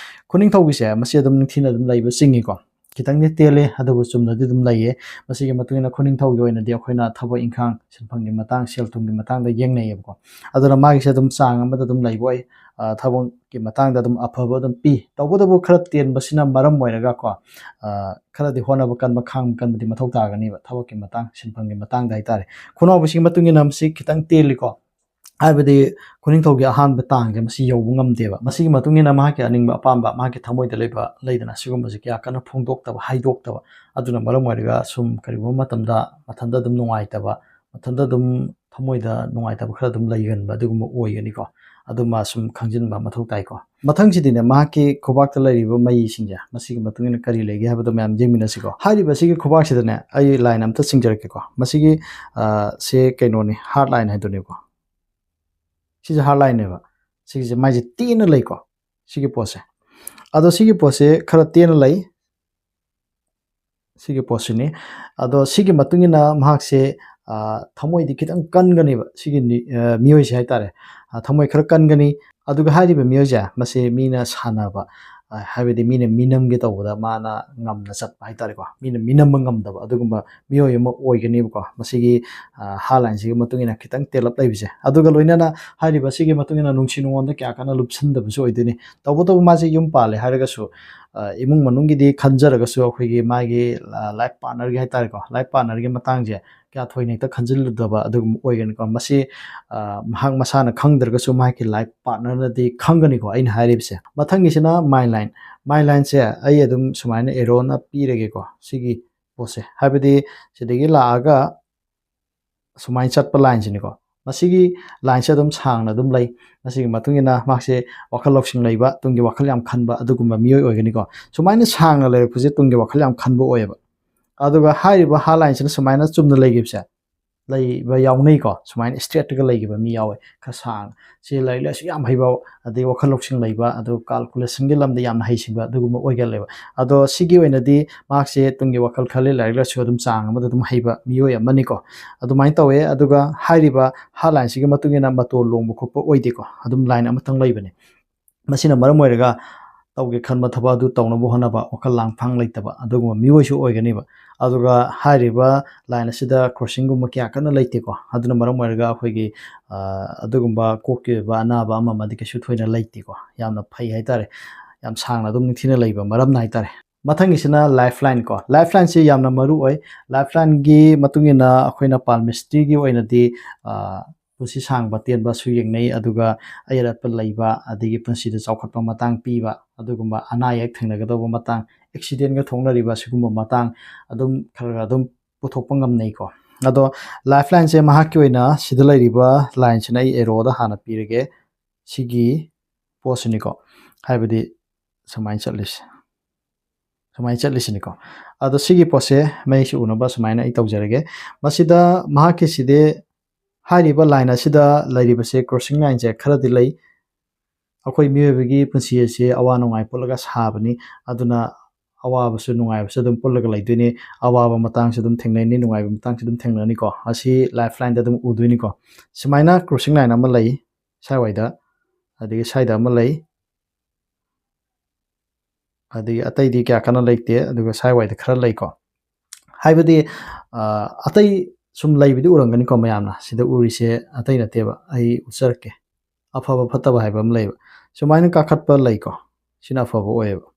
ꯈꯨꯅꯤꯡꯊꯧꯒꯤꯁꯦ ꯃꯁꯤ ꯑꯗꯨꯝ ꯅꯤꯡꯊꯤꯅ ꯑꯗꯨꯝ ꯂꯩꯕ ꯆꯤꯡꯉꯤꯀꯣ꯫ ꯈꯤꯇꯪꯗꯤ ꯇꯦꯜꯂꯦ, ꯑꯗꯨꯕꯨ ꯆꯨꯝꯅꯗꯤ ꯑꯗꯨꯝ ꯂꯩꯌꯦ꯫ ꯃꯁꯤꯒꯤ ꯃꯇꯨꯡ ꯏꯟꯅ ꯈꯨꯅꯤꯡꯊꯧꯒꯤ ꯑꯣꯏꯅꯗꯤ ꯑꯩꯈꯣꯏꯅ ꯊꯕꯛ ꯏꯪꯈꯥꯡ, ꯁꯤꯟꯐꯝꯒꯤ ꯃꯇꯥꯡ, ꯁꯦꯜ ꯊꯨꯝꯒꯤ ꯃꯇꯥꯡꯗ ꯌꯦꯡꯅꯩꯌꯦꯕꯀꯣ꯫ ꯑꯗꯨꯅ ꯃꯥꯒꯤꯁꯦ ꯑꯗꯨꯝ ꯆꯥꯡ ꯑꯃꯗ ꯑꯗꯨꯝ ꯂꯩꯕ ꯑꯣꯏ꯫ ꯑ, ꯊꯕꯛꯀꯤ ꯃꯇꯥꯡꯗ ꯑꯗꯨꯝ ꯑꯐꯕ ꯑꯗꯨꯝ ꯄꯤ꯫ ꯇꯧꯕꯇꯕꯨ ꯈꯔ ꯇꯦꯟꯕꯁꯤꯅ ꯃꯔꯝ ꯑꯣꯏꯔꯒ ꯀꯣ, ꯑ, ꯈꯔꯗꯤ ꯍꯣꯠꯅꯕ ꯀꯟꯕ, ꯈꯥꯡꯕ ꯀꯟꯕꯗꯤ ꯃꯊꯧ ꯇꯥꯒꯅꯤꯕ ꯊꯕꯛꯀꯤ ꯃꯇꯥꯡ, ꯁꯤꯟꯐꯝꯒꯤ ꯃꯇꯥꯡꯗ ꯍꯥꯏꯇꯥꯔꯦ꯫ ꯈꯨꯅꯥꯎꯕꯤꯁꯤꯒꯤ ꯃꯇꯨꯡ ꯏꯟꯅ ꯃꯁꯤ ꯈꯤꯇꯪ ꯇꯦꯜꯂꯤꯀꯣ꯫ ꯍꯥꯏꯕꯗꯤ ꯈꯨꯅꯤꯡꯊꯧꯒꯤ ꯑꯍꯥꯟꯕ ꯇꯥꯡꯁꯦ ꯃꯁꯤ ꯌꯧꯕ ꯉꯝꯗꯦꯕ꯫ ꯃꯁꯤꯒꯤ ꯃꯇꯨꯡ ꯏꯟꯅ ꯃꯍꯥꯛꯀꯤ ꯑꯅꯤꯡꯕ ꯑꯄꯥꯝꯕ, ꯃꯍꯥꯛꯀꯤ ꯊꯃꯣꯏꯗ ꯂꯩꯕ ꯂꯩꯗꯅ, ꯁꯤꯒꯨꯝꯕꯁꯦ ꯀꯌꯥ ꯀꯟꯅ ꯐꯣꯡꯗꯣꯛꯇꯕ, ꯍꯥꯏꯗꯣꯛꯇꯕ꯫ ꯑꯗꯨꯅ ꯃꯔꯝ ꯑꯣꯏꯔꯒ ꯁꯨꯝ ꯀꯔꯤꯒꯨꯝꯕ ꯃꯇꯝꯗ ꯃꯊꯟꯇ ꯑꯗꯨꯝ ꯅꯨꯡꯉꯥꯏꯇꯕ, ꯃꯊꯟꯇ ꯑꯗꯨꯝ ꯊꯃꯣꯏꯗ ꯅꯨꯡꯉꯥꯏꯇꯕ ꯈꯔ ꯑꯗꯨꯝ ꯂꯩꯒꯟꯕ ꯑꯗꯨꯒꯨꯝꯕ ꯑꯣꯏꯒꯅꯤꯀꯣ꯫ ꯑꯗꯨꯃ ꯁꯨꯝ ꯈꯪꯖꯤꯟꯕ ꯃꯊꯧ ꯇꯥꯏꯀꯣ꯫ ꯃꯊꯪꯁꯤꯗꯤꯅꯦ, ꯃꯍꯥꯛꯀꯤ ꯈꯨꯕꯥꯛꯇ ꯂꯩꯔꯤꯕ ꯃꯩꯁꯤꯡꯁꯦ, ꯃꯁꯤꯒꯤ ꯃꯇꯨꯡ ꯏꯟꯅ ꯀꯔꯤ ꯂꯩꯒꯦ ꯍꯥꯏꯕꯗꯣ ꯃꯌꯥꯝ ꯌꯦꯡꯃꯤꯟꯅꯁꯤꯀꯣ꯫ ꯍꯥꯏꯔꯤꯕ ꯁꯤꯒꯤ ꯈꯨꯕꯥꯛꯁꯤꯗꯅꯦ, ꯑꯩ line ꯑꯝꯇ ꯆꯤꯡꯖꯔꯛꯀꯦꯀꯣ꯫ ꯃꯁꯤꯒꯤ, ꯑ, ꯁꯦ ꯀꯩꯅꯣꯅꯤ, heart line ꯍꯥꯏꯗꯨꯅꯦꯕꯀꯣ꯫ ꯁꯤꯁꯦ heart lineꯅꯦꯕ꯫ ꯁꯤꯒꯤꯁꯦ ꯃꯥꯏꯁꯦ ꯇꯦꯟꯅ ꯂꯩꯀꯣ, ꯁꯤꯒꯤ ꯄꯣꯠꯁꯦ꯫ ꯑꯗꯣ ꯁꯤꯒꯤ ꯄꯣꯠꯁꯦ ꯈꯔ ꯇꯦꯟꯅ ꯂꯩ, ꯁꯤꯒꯤ ꯄꯣꯠꯁꯤꯅꯤ꯫ ꯑꯗꯣ ꯁꯤꯒꯤ ꯃꯇꯨꯡ ꯏꯟꯅ ꯃꯍꯥꯛꯁꯦ, ꯑ, ꯊꯃꯣꯏꯗꯤ ꯈꯤꯇꯪ ꯀꯟꯒꯅꯦꯕ, ꯁꯤꯒꯤ ꯅꯤ-, ꯑ, ꯃꯤꯑꯣꯏꯁꯦ ꯍꯥꯏꯇꯥꯔꯦ꯫ ꯑ, ꯊꯃꯣꯏ ꯈꯔ ꯀꯟꯒꯅꯤ꯫ ꯑꯗꯨꯒ ꯍꯥꯏꯔꯤꯕ ꯃꯤꯑꯣꯏꯁꯦ, ꯃꯁꯤ ꯃꯤꯅ ꯁꯥꯟꯅꯕ, ꯑ, ꯍꯥꯏꯕꯗꯤ ꯃꯤꯅ ꯃꯤꯅꯝꯒꯦ ꯇꯧꯕꯗ ꯃꯥꯅ ꯉꯝꯅ ꯆꯠꯄ ꯍꯥꯏꯇꯥꯔꯦꯀꯣ, ꯃꯤꯅ ꯃꯤꯅꯝꯕ ꯉꯝꯗꯕ ꯑꯗꯨꯒꯨꯝꯕ ꯃꯤꯑꯣꯏ ꯑꯃ ꯑꯣꯏꯒꯅꯦꯕꯀꯣ, ꯃꯁꯤꯒꯤ, ꯑ, heart lineꯁꯤꯒꯤ ꯃꯇꯨꯡ ꯏꯟꯅ ꯈꯤꯇꯪ ꯇꯦꯜꯂꯞ ꯂꯩꯕꯁꯦ꯫ ꯑꯗꯨꯒ ꯂꯣꯏꯅꯅ ꯍꯥꯏꯔꯤꯕ ꯁꯤꯒꯤ ꯃꯇꯨꯡ ꯏꯟꯅ ꯅꯨꯡꯁꯤ ꯅꯨꯡꯉꯣꯟꯗ ꯀꯌꯥ ꯀꯟꯅ ꯂꯨꯞꯁꯤꯟꯗꯕꯁꯨ ꯑꯣꯏꯗꯣꯏꯅꯤ꯫ ꯇꯧꯕꯇꯕꯨ ꯃꯥꯁꯦ ꯌꯨꯝ ꯄꯥꯜꯂꯦ ꯍꯥꯏꯔꯒꯁꯨ, ꯑ, ꯏꯃꯨꯡ ꯃꯅꯨꯡꯒꯤꯗꯤ ꯈꯟꯖꯔꯒꯁꯨ ꯑꯩꯈꯣꯏꯒꯤ ꯃꯥꯒꯤ, ꯑ, life partnerꯒꯤ ꯍꯥꯏꯇꯥꯔꯦꯀꯣ, life partnerꯒꯤ ꯃꯇꯥꯡꯁꯦ ꯀꯌꯥ ꯊꯣꯏꯅ ꯍꯦꯛꯇ ꯈꯟꯖꯤꯜꯂꯨꯗꯕ ꯑꯗꯨꯒꯨꯝꯕ ꯑꯣꯏꯒꯅꯤꯀꯣ꯫ ꯃꯁꯤ, ꯑ, ꯃꯍꯥꯛ ꯃꯁꯥꯅ ꯈꯪꯗ꯭ꯔꯒꯁꯨ ꯃꯍꯥꯛꯀꯤ life partnerꯅꯗꯤ ꯈꯪꯒꯅꯤꯀꯣ ꯑꯩꯅ ꯍꯥꯏꯔꯤꯕꯁꯦ꯫ ꯃꯊꯪꯒꯤꯁꯤꯅ my line꯫ My lineꯁꯦ ꯑꯩ ꯑꯗꯨꯝ ꯁꯨꯃꯥꯏꯅ arrowꯅ ꯄꯤꯔꯒꯦꯀꯣ, ꯁꯤꯒꯤ ꯄꯣꯠꯁꯦ꯫ ꯍꯥꯏꯕꯗꯤ ꯁꯤꯗꯒꯤ ꯂꯥꯛꯑꯒ ꯁꯨꯃꯥꯏꯅ ꯆꯠꯄ lineꯁꯤꯅꯤꯀꯣ꯫ ꯃꯁꯤꯒꯤ lineꯁꯦ ꯑꯗꯨꯝ ꯁꯥꯡꯅ ꯑꯗꯨꯝ ꯂꯩ꯫ ꯃꯁꯤꯒꯤ ꯃꯇꯨꯡ ꯏꯟꯅ ꯃꯍꯥꯛꯁꯦ ꯋꯥꯈꯜ ꯂꯧꯁꯤꯡ ꯂꯩꯕ, ꯇꯨꯡꯒꯤ ꯋꯥꯈꯜ ꯌꯥꯝ ꯈꯟꯕ ꯑꯗꯨꯒꯨꯝꯕ ꯃꯤꯑꯣꯏ ꯑꯣꯏꯒꯅꯤꯀꯣ꯫ ꯁꯨꯃꯥꯏꯅ ꯁꯥꯡꯅ ꯂꯩꯔꯛꯄꯁꯦ ꯇꯨꯡꯒꯤ ꯋꯥꯈꯜ ꯌꯥꯝ ꯈꯟꯕ ꯑꯣꯏꯌꯦꯕ꯫ ꯑꯗꯨꯒ ꯍꯥꯏꯔꯤꯕ heart lineꯁꯤꯅ ꯁꯨꯃꯥꯏꯅ ꯆꯨꯝꯅ ꯂꯩꯈꯤꯕꯁꯦ, ꯂꯩꯕ ꯌꯥꯎꯅꯩꯀꯣ꯫ ꯁꯨꯃꯥꯏꯅ ꯏꯁꯇ꯭ꯔꯦꯠꯇꯒ ꯂꯩꯈꯤꯕ ꯃꯤ ꯌꯥꯎꯋꯦ, ꯈꯔ ꯁꯥꯡꯅ꯫ ꯁꯤ ꯂꯥꯏꯔꯤꯛ ꯂꯥꯏꯁꯨ ꯌꯥꯝ ꯍꯩꯕ, ꯑꯗꯩ ꯋꯥꯈꯜ ꯂꯧꯁꯤꯡ ꯂꯩꯕ, ꯑꯗꯨꯒ ꯀꯥꯜꯀꯨꯂꯦꯁꯟꯒꯤ ꯂꯝꯗ ꯌꯥꯝꯅ ꯍꯩꯁꯤꯡꯕ ꯑꯗꯨꯒꯨꯝꯕ ꯑꯣꯏꯒꯜꯂꯦꯕ꯫ ꯑꯗꯣ ꯁꯤꯒꯤ ꯑꯣꯏꯅꯗꯤ ꯃꯍꯥꯛꯁꯦ ꯇꯨꯡꯒꯤ ꯋꯥꯈꯜ ꯈꯜꯂꯤ, ꯂꯥꯏꯔꯤꯛ ꯂꯥꯏꯁꯨ ꯑꯗꯨꯝ ꯆꯥꯡ ꯑꯃꯗ ꯑꯗꯨꯝ ꯍꯩꯕ ꯃꯤꯑꯣꯏ ꯑꯃꯅꯤꯀꯣ꯫ ꯑꯗꯨꯃꯥꯏꯅ ꯇꯧꯋꯦ꯫ ꯑꯗꯨꯒ ꯍꯥꯏꯔꯤꯕ ꯍꯥꯔꯠ ꯂꯥꯏꯟꯁꯤꯒꯤ ꯃꯇꯨꯡ ꯏꯟꯅ ꯃꯇꯣꯟ ꯂꯣꯡꯕ ꯈꯣꯠꯄ ꯑꯣꯏꯗꯦꯀꯣ, ꯑꯗꯨꯝ ꯂꯥꯏꯟ ꯑꯃꯇꯪ ꯂꯩꯕꯅꯦ꯫ ꯃꯁꯤꯅ ꯃꯔꯝ ꯑꯣꯏꯔꯒ ꯇꯧꯒꯦ ꯈꯟꯕ ꯊꯕꯛ ꯑꯗꯨ ꯇꯧꯅꯕ ꯍꯣꯠꯅꯕ ꯋꯥꯈꯜ ꯂꯥꯡꯐꯥꯡ ꯂꯩꯇꯕ ꯑꯗꯨꯒꯨꯝꯕ ꯃꯤꯑꯣꯏꯁꯨ ꯑꯣꯏꯒꯅꯤꯕ꯫ ꯑꯗꯨꯒ ꯍꯥꯏꯔꯤꯕ ꯂꯥꯏꯟ ꯑꯁꯤꯗ ꯀ꯭ꯔꯣꯁꯤꯡꯒꯨꯝꯕ ꯀꯌꯥ ꯀꯟꯅ ꯂꯩꯇꯦꯀꯣ꯫ ꯑꯗꯨꯅ ꯃꯔꯝ ꯑꯣꯏꯔꯒ ꯑꯩꯈꯣꯏꯒꯤ, ꯑ, ꯑꯗꯨꯒꯨꯝꯕ ꯀꯣꯛꯀꯤ ꯑꯣꯏꯕ ꯑꯅꯥꯕ ꯑꯃ ꯑꯃꯗꯤ ꯀꯩꯁꯨ ꯊꯣꯏꯅ ꯂꯩꯇꯦꯀꯣ꯫ ꯌꯥꯝꯅ ꯐꯩ ꯍꯥꯏꯇꯥꯔꯦ꯫ ꯌꯥꯝ ꯁꯥꯡꯅ ꯑꯗꯨꯝ ꯅꯤꯡꯊꯤꯅ ꯂꯩꯕ ꯃꯔꯝꯅ ꯍꯥꯏꯇꯥꯔꯦ꯫ ꯃꯊꯪꯒꯤꯁꯤꯅ ꯂꯥꯏꯐ ꯂꯥꯏꯟ ꯀꯣ꯫ ꯂꯥꯏꯐ ꯂꯥꯏꯟꯁꯤ ꯌꯥꯝꯅ ꯃꯔꯨ ꯑꯣꯏ꯫ ꯂꯥꯏꯐ ꯂꯥꯏꯟꯒꯤ ꯃꯇꯨꯡ ꯏꯟꯅ ꯑꯩꯈꯣꯏꯅ ꯄꯥꯜꯃꯤꯁꯇ꯭ꯔꯤꯒꯤ ꯑꯣꯏꯅꯗꯤ, ꯑ, ꯄꯨꯟꯁꯤ ꯁꯥꯡꯕ ꯇꯦꯟꯕꯁꯨ ꯌꯦꯡꯅꯩ, ꯑꯗꯨꯒ ꯑꯌꯦꯠ ꯑꯄꯟ ꯂꯩꯕ, ꯑꯗꯒꯤ ꯄꯨꯟꯁꯤꯗ ꯆꯥꯎꯈꯠꯄ ꯃꯇꯥꯡ ꯄꯤꯕ, ꯑꯗꯨꯒꯨꯝꯕ ꯑꯅꯥ ꯑꯌꯦꯛ ꯊꯦꯡꯅꯒꯗꯧꯕ ꯃꯇꯥꯡ, ꯑꯦꯛꯁꯤꯗꯦꯟꯒ ꯊꯣꯛꯅꯔꯤꯕ ꯁꯤꯒꯨꯝꯕ ꯃꯇꯥꯡ ꯑꯗꯨꯝ ꯈꯔ ꯈꯔ ꯑꯗꯨꯝ ꯄꯨꯊꯣꯛꯄ ꯉꯝꯅꯩꯀꯣ꯫ ꯑꯗꯣ ꯂꯥꯏꯐ ꯂꯥꯏꯟꯁꯦ ꯃꯍꯥꯛꯀꯤ ꯑꯣꯏꯅ ꯁꯤꯗ ꯂꯩꯔꯤꯕ ꯂꯥꯏꯟꯁꯤꯅ ꯑꯩ ꯑꯦꯔꯣꯗ ꯍꯥꯟꯅ ꯄꯤꯔꯒꯦ꯫ ꯁꯤꯒꯤ ꯄꯣꯠꯁꯤꯅꯤꯀꯣ, ꯍꯥꯏꯕꯗꯤ ꯁꯨꯃꯥꯏꯅ ꯆꯠꯂꯤꯁꯦ, ꯁꯨꯃꯥꯏꯅ ꯆꯠꯂꯤꯁꯤꯅꯤꯀꯣ꯫ ꯑꯗꯣ ꯁꯤꯒꯤ ꯄꯣꯠꯁꯦ ꯃꯌꯦꯛꯁꯦ ꯎꯅꯕ ꯁꯨꯃꯥꯏꯅ ꯑꯩ ꯇꯧꯖꯔꯒꯦ꯫ ꯃꯁꯤꯗ ꯃꯍꯥꯛꯀꯤꯁꯤꯗꯤ ꯍꯥꯏꯔꯤꯕ ꯂꯥꯏꯟ ꯑꯁꯤꯗ ꯂꯩꯔꯤꯕꯁꯦ, ꯀ꯭ꯔꯣꯁꯤꯡ ꯂꯥꯏꯟꯁꯦ ꯈꯔꯗꯤ ꯂꯩ꯫ ꯑꯩꯈꯣꯏ ꯃꯤꯑꯣꯏꯕꯒꯤ ꯄꯨꯟꯁꯤ ꯑꯁꯤ ꯑꯋꯥ ꯅꯨꯡꯉꯥꯏ ꯄꯨꯜꯂꯒ ꯁꯥꯕꯅꯤ꯫ ꯑꯗꯨꯅ ꯑꯋꯥꯕꯁꯨ ꯅꯨꯡꯉꯥꯏꯕꯁꯨ ꯑꯗꯨꯝ ꯄꯨꯜꯂꯒ ꯂꯩꯗꯣꯏꯅꯤ꯫ ꯑꯋꯥꯕ ꯃꯇꯥꯡꯁꯨ ꯑꯗꯨꯝ ꯊꯦꯡꯅꯅꯤ, ꯅꯨꯡꯉꯥꯏꯕ ꯃꯇꯥꯡꯁꯨ ꯑꯗꯨꯝ ꯊꯦꯡꯅꯅꯤꯀꯣ꯫ ꯑꯁꯤ ꯂꯥꯏꯐ ꯂꯥꯏꯟꯗ ꯑꯗꯨꯝ ꯎꯗꯣꯏꯅꯤꯀꯣ꯫ ꯁꯨꯃꯥꯏꯅ ꯀ꯭ꯔꯣꯁꯤꯡ ꯂꯥꯏꯟ ꯑꯃ ꯂꯩ ꯁ꯭ꯋꯥꯏꯋꯥꯏꯗ, ꯑꯗꯒꯤ ꯁ꯭ꯋꯥꯏꯗ ꯑꯃ ꯂꯩ, ꯑꯗꯒꯤ ꯑꯇꯩꯗꯤ ꯀꯌꯥ ꯀꯟꯅ ꯂꯩꯇꯦ, ꯑꯗꯨꯒ ꯁ꯭ꯋꯥꯏꯋꯥꯏꯗ ꯈꯔ ꯂꯩꯀꯣ꯫ ꯍꯥꯏꯕꯗꯤ, ꯑ, ꯑꯇꯩ ꯁꯨꯝ ꯂꯩꯕꯗꯤ ꯎꯔꯝꯒꯅꯤꯀꯣ ꯃꯌꯥꯝꯅ꯫ ꯁꯤꯗ ꯎꯔꯤꯁꯦ ꯑꯇꯩ ꯅꯠꯇꯦꯕ, ꯑꯩ ꯎꯠꯆꯔꯛꯀꯦ꯫ ꯑꯐꯕ ꯐꯠꯇꯕ ꯍꯥꯏꯕ ꯑꯃ ꯂꯩꯕ꯫ ꯁꯨꯃꯥꯏꯅ ꯀꯥꯈꯠꯄ ꯂꯩꯀꯣ, ꯁꯤꯅ ꯑꯐꯕ ꯑꯣꯏꯌꯦꯕ꯫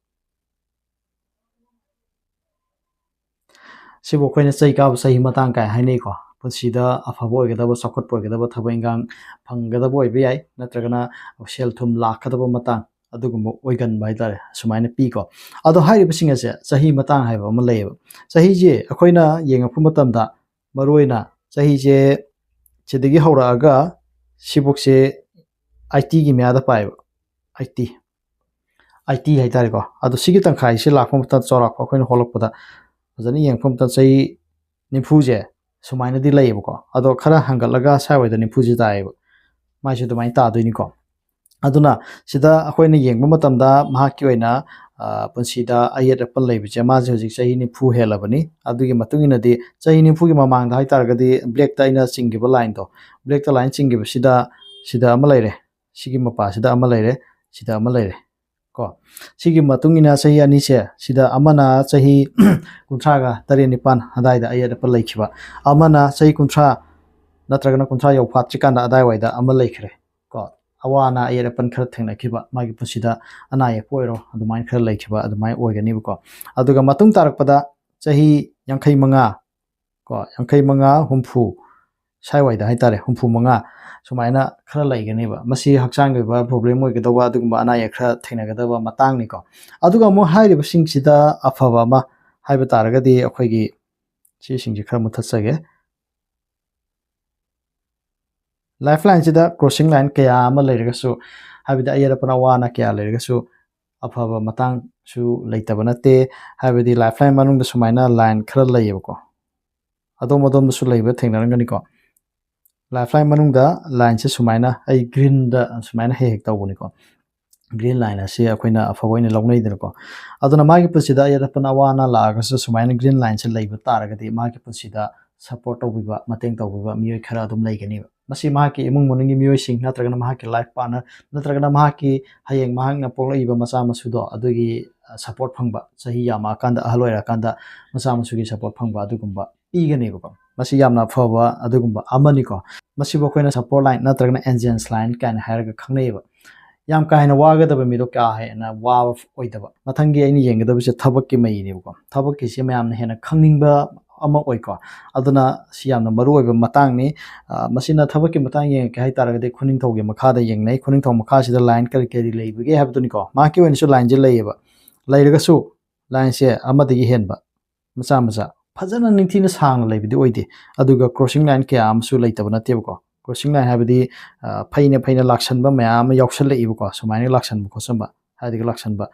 ꯁꯤꯕꯨ ꯑꯩꯈꯣꯏꯅ ꯆꯩ ꯀꯥꯕ ꯆꯍꯤ ꯃꯇꯥꯡ ꯀꯥꯏ ꯍꯥꯏꯅꯩꯀꯣ꯫ ꯄꯨꯟꯁꯤꯗ ꯑꯐꯕ ꯑꯣꯏꯒꯗꯕ, ꯆꯥꯎꯈꯠꯄ ꯑꯣꯏꯒꯗꯕ, ꯊꯕꯛ ꯏꯟꯈꯥꯡ ꯐꯪꯒꯗꯕ ꯑꯣꯏꯕ ꯌꯥꯏ, ꯅꯠꯇ꯭ꯔꯒꯅ ꯁꯦꯜ ꯊꯨꯝ ꯂꯥꯛꯀꯗꯕ ꯃꯇꯥꯡ ꯑꯗꯨꯒꯨꯝꯕ ꯑꯣꯏꯒꯟꯕ ꯍꯥꯏꯇꯥꯔꯦ꯫ ꯁꯨꯃꯥꯏꯅ ꯄꯤꯀꯣ꯫ ꯑꯗꯣ ꯍꯥꯏꯔꯤꯕꯁꯤꯡ ꯑꯁꯦ ꯆꯍꯤ ꯃꯇꯥꯡ ꯍꯥꯏꯕ ꯑꯃ ꯂꯩꯌꯦꯕ꯫ ꯆꯍꯤꯁꯦ ꯑꯩꯈꯣꯏꯅ ꯌꯦꯡꯉꯛꯄ ꯃꯇꯝꯗ ꯃꯔꯨꯑꯣꯏꯅ ꯆꯍꯤꯁꯦ ꯁꯤꯗꯒꯤ ꯍꯧꯔꯛꯑꯒ ꯁꯤꯕꯨꯛꯁꯦ ꯑꯥꯏꯇꯤꯒꯤ ꯃꯌꯥꯗ ꯄꯥꯏꯌꯦꯕ꯫ ꯑꯥꯏꯇꯤ, ꯑꯥꯏꯇꯤ ꯍꯥꯏꯇꯥꯔꯦꯀꯣ꯫ ꯑꯗꯣ ꯁꯤꯒꯤ ꯇꯪꯈꯥꯏꯁꯦ ꯂꯥꯛꯄ ꯃꯇꯝꯗ ꯆꯥꯎꯔꯥꯛꯄ ꯑꯩꯈꯣꯏꯅ ꯍꯣꯠꯂꯛꯄꯗ ꯐꯖꯅ ꯌꯦꯡꯉꯛꯄ ꯃꯇꯝꯗ ꯆꯍꯤ ꯅꯤꯐꯨꯁꯦ ꯁꯨꯃꯥꯏꯅꯗꯤ ꯂꯩꯌꯦꯕꯀꯣ꯫ ꯑꯗꯣ ꯈꯔ ꯍꯪꯒꯠꯂꯒ ꯁ꯭ꯋꯥꯏꯋꯥꯏꯗ ꯅꯤꯐꯨꯁꯤ ꯇꯥꯏꯌꯦꯕ꯫ ꯃꯥꯏꯁꯨ ꯑꯗꯨꯃꯥꯏꯅ ꯇꯥꯗꯣꯏꯅꯤꯀꯣ꯫ ꯑꯗꯨꯅ ꯁꯤꯗ ꯑꯩꯈꯣꯏꯅ ꯌꯦꯡꯕ ꯃꯇꯝꯗ ꯃꯍꯥꯛꯀꯤ ꯑꯣꯏꯅ, ꯑ, ꯄꯨꯟꯁꯤꯗ ꯑꯌꯦꯠ ꯑꯄꯟ ꯂꯩꯕꯁꯦ, ꯃꯥꯁꯦ ꯍꯧꯖꯤꯛ ꯆꯍꯤ ꯅꯤꯐꯨ ꯍꯦꯜꯂꯕꯅꯤ꯫ ꯑꯗꯨꯒꯤ ꯃꯇꯨꯡ ꯏꯟꯅꯗꯤ ꯆꯍꯤ ꯅꯤꯐꯨꯒꯤ ꯃꯃꯥꯡꯗ ꯍꯥꯏꯇꯥꯔꯒꯗꯤ blackꯇ ꯑꯩꯅ ꯆꯤꯡꯈꯤꯕ lineꯗꯣ, blackꯇ line ꯆꯤꯡꯈꯤꯕꯁꯤꯗ ꯁꯤꯗ ꯑꯃ ꯂꯩꯔꯦ, ꯁꯤꯒꯤ ꯃꯄꯥꯁꯤꯗ ꯑꯃ ꯂꯩꯔꯦ, ꯁꯤꯗ ꯑꯃ ꯂꯩꯔꯦ ꯀꯣ꯫ ꯁꯤꯒꯤ ꯃꯇꯨꯡ ꯏꯟꯅ ꯆꯍꯤ ꯑꯅꯤꯁꯦ, ꯁꯤꯗ ꯑꯃꯅ ꯆꯍꯤ ꯀꯨꯟꯊ꯭ꯔꯥꯒ ꯇꯔꯦꯠ ꯅꯤꯄꯥꯟ ꯑꯗꯥꯏꯗ ꯑꯌꯦꯠ ꯑꯄꯟ ꯂꯩꯈꯤꯕ, ꯑꯃꯅ ꯆꯍꯤ ꯀꯨꯟꯊ꯭ꯔꯥ ꯅꯠꯇ꯭ꯔꯒꯅ ꯀꯨꯟꯊ꯭ꯔꯥ ꯌꯧꯐꯥꯠꯇ꯭ꯔꯤꯀꯥꯟꯗ ꯑꯗꯥꯏꯋꯥꯏꯗ ꯑꯃ ꯂꯩꯈ꯭ꯔꯦ ꯀꯣ꯫ ꯑꯋꯥ ꯑꯅꯥ ꯑꯌꯦꯠ ꯑꯄꯟ ꯈꯔ ꯊꯦꯡꯅꯈꯤꯕ, ꯃꯥꯒꯤ ꯄꯨꯟꯁꯤꯗ ꯑꯅꯥ ꯑꯌꯦꯛꯄ ꯑꯣꯏꯔꯣ, ꯑꯗꯨꯃꯥꯏꯅ ꯈꯔ ꯂꯩꯈꯤꯕ, ꯑꯗꯨꯃꯥꯏꯅ ꯑꯣꯏꯒꯅꯦꯕꯀꯣ꯫ ꯑꯗꯨꯒ ꯃꯇꯨꯡ ꯇꯥꯔꯛꯄꯗ ꯆꯍꯤ ꯌꯥꯡꯈꯩ ꯃꯉꯥ ꯀꯣ, ꯌꯥꯡꯈꯩ ꯃꯉꯥ, ꯍꯨꯝꯐꯨ ꯁ꯭ꯋꯥꯏꯋꯥꯏꯗ ꯍꯥꯏꯇꯥꯔꯦ, ꯍꯨꯝꯐꯨ ꯃꯉꯥ ꯁꯨꯃꯥꯏꯅ ꯈꯔ ꯂꯩꯒꯅꯦꯕ꯫ ꯃꯁꯤ ꯍꯛꯆꯥꯡꯒꯤ ꯑꯣꯏꯕ problem ꯑꯣꯏꯒꯗꯧꯕ, ꯑꯗꯨꯒꯨꯝꯕ ꯑꯅꯥ ꯑꯌꯦꯛ ꯈꯔ ꯊꯦꯡꯅꯒꯗꯕ ꯃꯇꯥꯡꯅꯤꯀꯣ꯫ ꯑꯗꯨꯒ ꯑꯃꯨꯛ ꯍꯥꯏꯔꯤꯕꯁꯤꯡꯁꯤꯗ ꯑꯐꯕ ꯑꯃ ꯍꯥꯏꯕ ꯇꯥꯔꯒꯗꯤ, ꯑꯩꯈꯣꯏꯒꯤ ꯁꯤꯁꯤꯡꯁꯦ ꯈꯔ ꯃꯨꯊꯠꯆꯒꯦ꯫ Lifeline ꯁꯤꯗ crossing line ꯀꯌꯥ ꯑꯃ ꯂꯩꯔꯒꯁꯨ, ꯍꯥꯏꯕꯗꯤ ꯑꯌꯦꯠ ꯑꯄꯟ ꯑꯋꯥ ꯑꯅꯥ ꯀꯌꯥ ꯂꯩꯔꯒꯁꯨ, ꯑꯐꯕ ꯃꯇꯥꯡꯁꯨ ꯂꯩꯇꯕ ꯅꯠꯇꯦ꯫ ꯍꯥꯏꯕꯗꯤ Lifeline ꯃꯅꯨꯡꯗ ꯁꯨꯃꯥꯏꯅ line ꯈꯔ ꯂꯩꯌꯦꯕꯀꯣ, ꯑꯗꯣꯝ ꯑꯗꯣꯝꯗꯁꯨ ꯂꯩꯕ ꯊꯦꯡꯅꯔꯝꯒꯅꯤꯀꯣ꯫ Lifeline ꯃꯅꯨꯡꯗ lineꯁꯦ ꯁꯨꯃꯥꯏꯅ, ꯑꯩ greenꯗ ꯁꯨꯃꯥꯏꯅ ꯍꯦꯛ ꯍꯦꯛ ꯇꯧꯕꯅꯤꯀꯣ꯫ Green line ꯑꯁꯤ ꯑꯩꯈꯣꯏꯅ ꯑꯐꯕ ꯑꯣꯏꯅ ꯂꯧꯅꯩꯗꯅꯀꯣ꯫ ꯑꯗꯨꯅ ꯃꯥꯒꯤ ꯄꯨꯟꯁꯤꯗ ꯑꯌꯦꯠ ꯑꯄꯟ ꯑꯋꯥ ꯑꯅꯥ ꯂꯥꯛꯑꯒꯁꯨ, ꯁꯨꯃꯥꯏꯅ green lineꯁꯦ ꯂꯩꯕ ꯇꯥꯔꯒꯗꯤ, ꯃꯥꯒꯤ ꯄꯨꯟꯁꯤꯗ support ꯇꯧꯕꯤꯕ, ꯃꯇꯦꯡ ꯇꯧꯕꯤꯕ ꯃꯤꯑꯣꯏ ꯈꯔ ꯑꯗꯨꯝ ꯂꯩꯒꯅꯦꯕ꯫ ꯃꯁꯤ ꯃꯍꯥꯛꯀꯤ ꯏꯃꯨꯡ ꯃꯅꯨꯡꯒꯤ ꯃꯤꯑꯣꯏꯁꯤꯡ ꯅꯠꯇ꯭ꯔꯒꯅ ꯃꯍꯥꯛꯀꯤ life partner ꯅꯠꯇ꯭ꯔꯒꯅ ꯃꯍꯥꯛꯀꯤ ꯍꯌꯦꯡ ꯃꯍꯥꯛꯅ ꯄꯣꯛꯂꯛꯏꯕ ꯃꯆꯥ ꯃꯁꯨꯗꯣ, ꯑꯗꯨꯒꯤ, ꯑ, support ꯐꯪꯕ, ꯆꯍꯤ ꯌꯥꯝꯃꯛꯑꯀꯥꯟꯗ, ꯑꯍꯜ ꯑꯣꯏꯔꯛꯑꯀꯥꯟꯗ ꯃꯆꯥ ꯃꯁꯨꯒꯤ support ꯐꯪꯕ, ꯑꯗꯨꯒꯨꯝꯕ ꯄꯤꯒꯅꯦꯕꯀꯣ꯫ ꯃꯁꯤ ꯌꯥꯝꯅ ꯑꯐꯕ ꯑꯗꯨꯒꯨꯝꯕ ꯑꯃꯅꯤꯀꯣ꯫ ꯃꯁꯤꯕꯨ ꯑꯩꯈꯣꯏꯅ support line ꯅꯠꯇ꯭ꯔꯒꯅ angel's line ꯀꯥꯏꯅ ꯍꯥꯏꯔꯒ ꯈꯪꯅꯩꯌꯦꯕ꯫ ꯌꯥꯝ ꯀꯥ ꯍꯦꯟꯅ ꯋꯥꯒꯗꯕ ꯃꯤꯗꯣ ꯀꯥ ꯍꯦꯟꯅ ꯋꯥꯕ ꯑꯣꯏꯗꯕ꯫ ꯃꯊꯪꯒꯤ ꯑꯩꯅ ꯌꯦꯡꯒꯗꯕꯁꯦ ꯊꯕꯛꯀꯤ ꯃꯩꯅꯦꯕꯀꯣ꯫ ꯊꯕꯛꯀꯤꯁꯦ ꯃꯌꯥꯝꯅ ꯍꯦꯟꯅ ꯈꯪꯅꯤꯡꯕ ꯑꯃ ꯑꯣꯏꯀꯣ꯫ ꯑꯗꯨꯅ ꯁꯤ ꯌꯥꯝꯅ ꯃꯔꯨ ꯑꯣꯏꯕ ꯃꯇꯥꯡꯅꯤ꯫ ꯑ, ꯃꯁꯤꯅ ꯊꯕꯛꯀꯤ ꯃꯇꯥꯡ ꯌꯦꯡꯉꯛꯀꯦ ꯍꯥꯏ ꯇꯥꯔꯒꯗꯤ, ꯈꯨꯅꯤꯡꯊꯧꯒꯤ ꯃꯈꯥꯗ ꯌꯦꯡꯅꯩ꯫ ꯈꯨꯅꯤꯡꯊꯧ ꯃꯈꯥꯁꯤꯗ line ꯀꯔꯤ ꯀꯔꯤ ꯂꯩꯕꯒꯦ ꯍꯥꯏꯕꯗꯨꯅꯤꯀꯣ꯫ ꯃꯍꯥꯛꯀꯤ ꯑꯣꯏꯅꯁꯨ lineꯁꯦ ꯂꯩꯌꯦꯕ꯫ ꯂꯩꯔꯒꯁꯨ lineꯁꯦ ꯑꯃꯗꯒꯤ ꯍꯦꯟꯕ ꯃꯆꯥ ꯃꯆꯥ ꯐꯖꯅ ꯅꯤꯡꯊꯤꯅ ꯁꯥꯡꯅ ꯂꯩꯕꯗꯤ ꯑꯣꯏꯗꯦ꯫ ꯑꯗꯨꯒ crossing line ꯀꯌꯥ ꯑꯃꯁꯨ ꯂꯩꯇꯕ ꯅꯠꯇꯦꯕꯀꯣ꯫ Crossing line ꯍꯥꯏꯕꯗꯤ, ꯑ, ꯐꯩꯅ ꯐꯩꯅ ꯂꯥꯛꯁꯟꯕ ꯃꯌꯥꯝ ꯑꯃ ꯌꯥꯎꯁꯜꯂꯛꯏꯕꯀꯣ꯫ ꯁꯨꯃꯥꯏꯅ ꯂꯥꯛꯁꯟꯕ ꯈꯣꯠꯆꯟꯕ, ꯍꯥꯏꯗꯒꯤ ꯂꯥꯛꯁꯟꯕ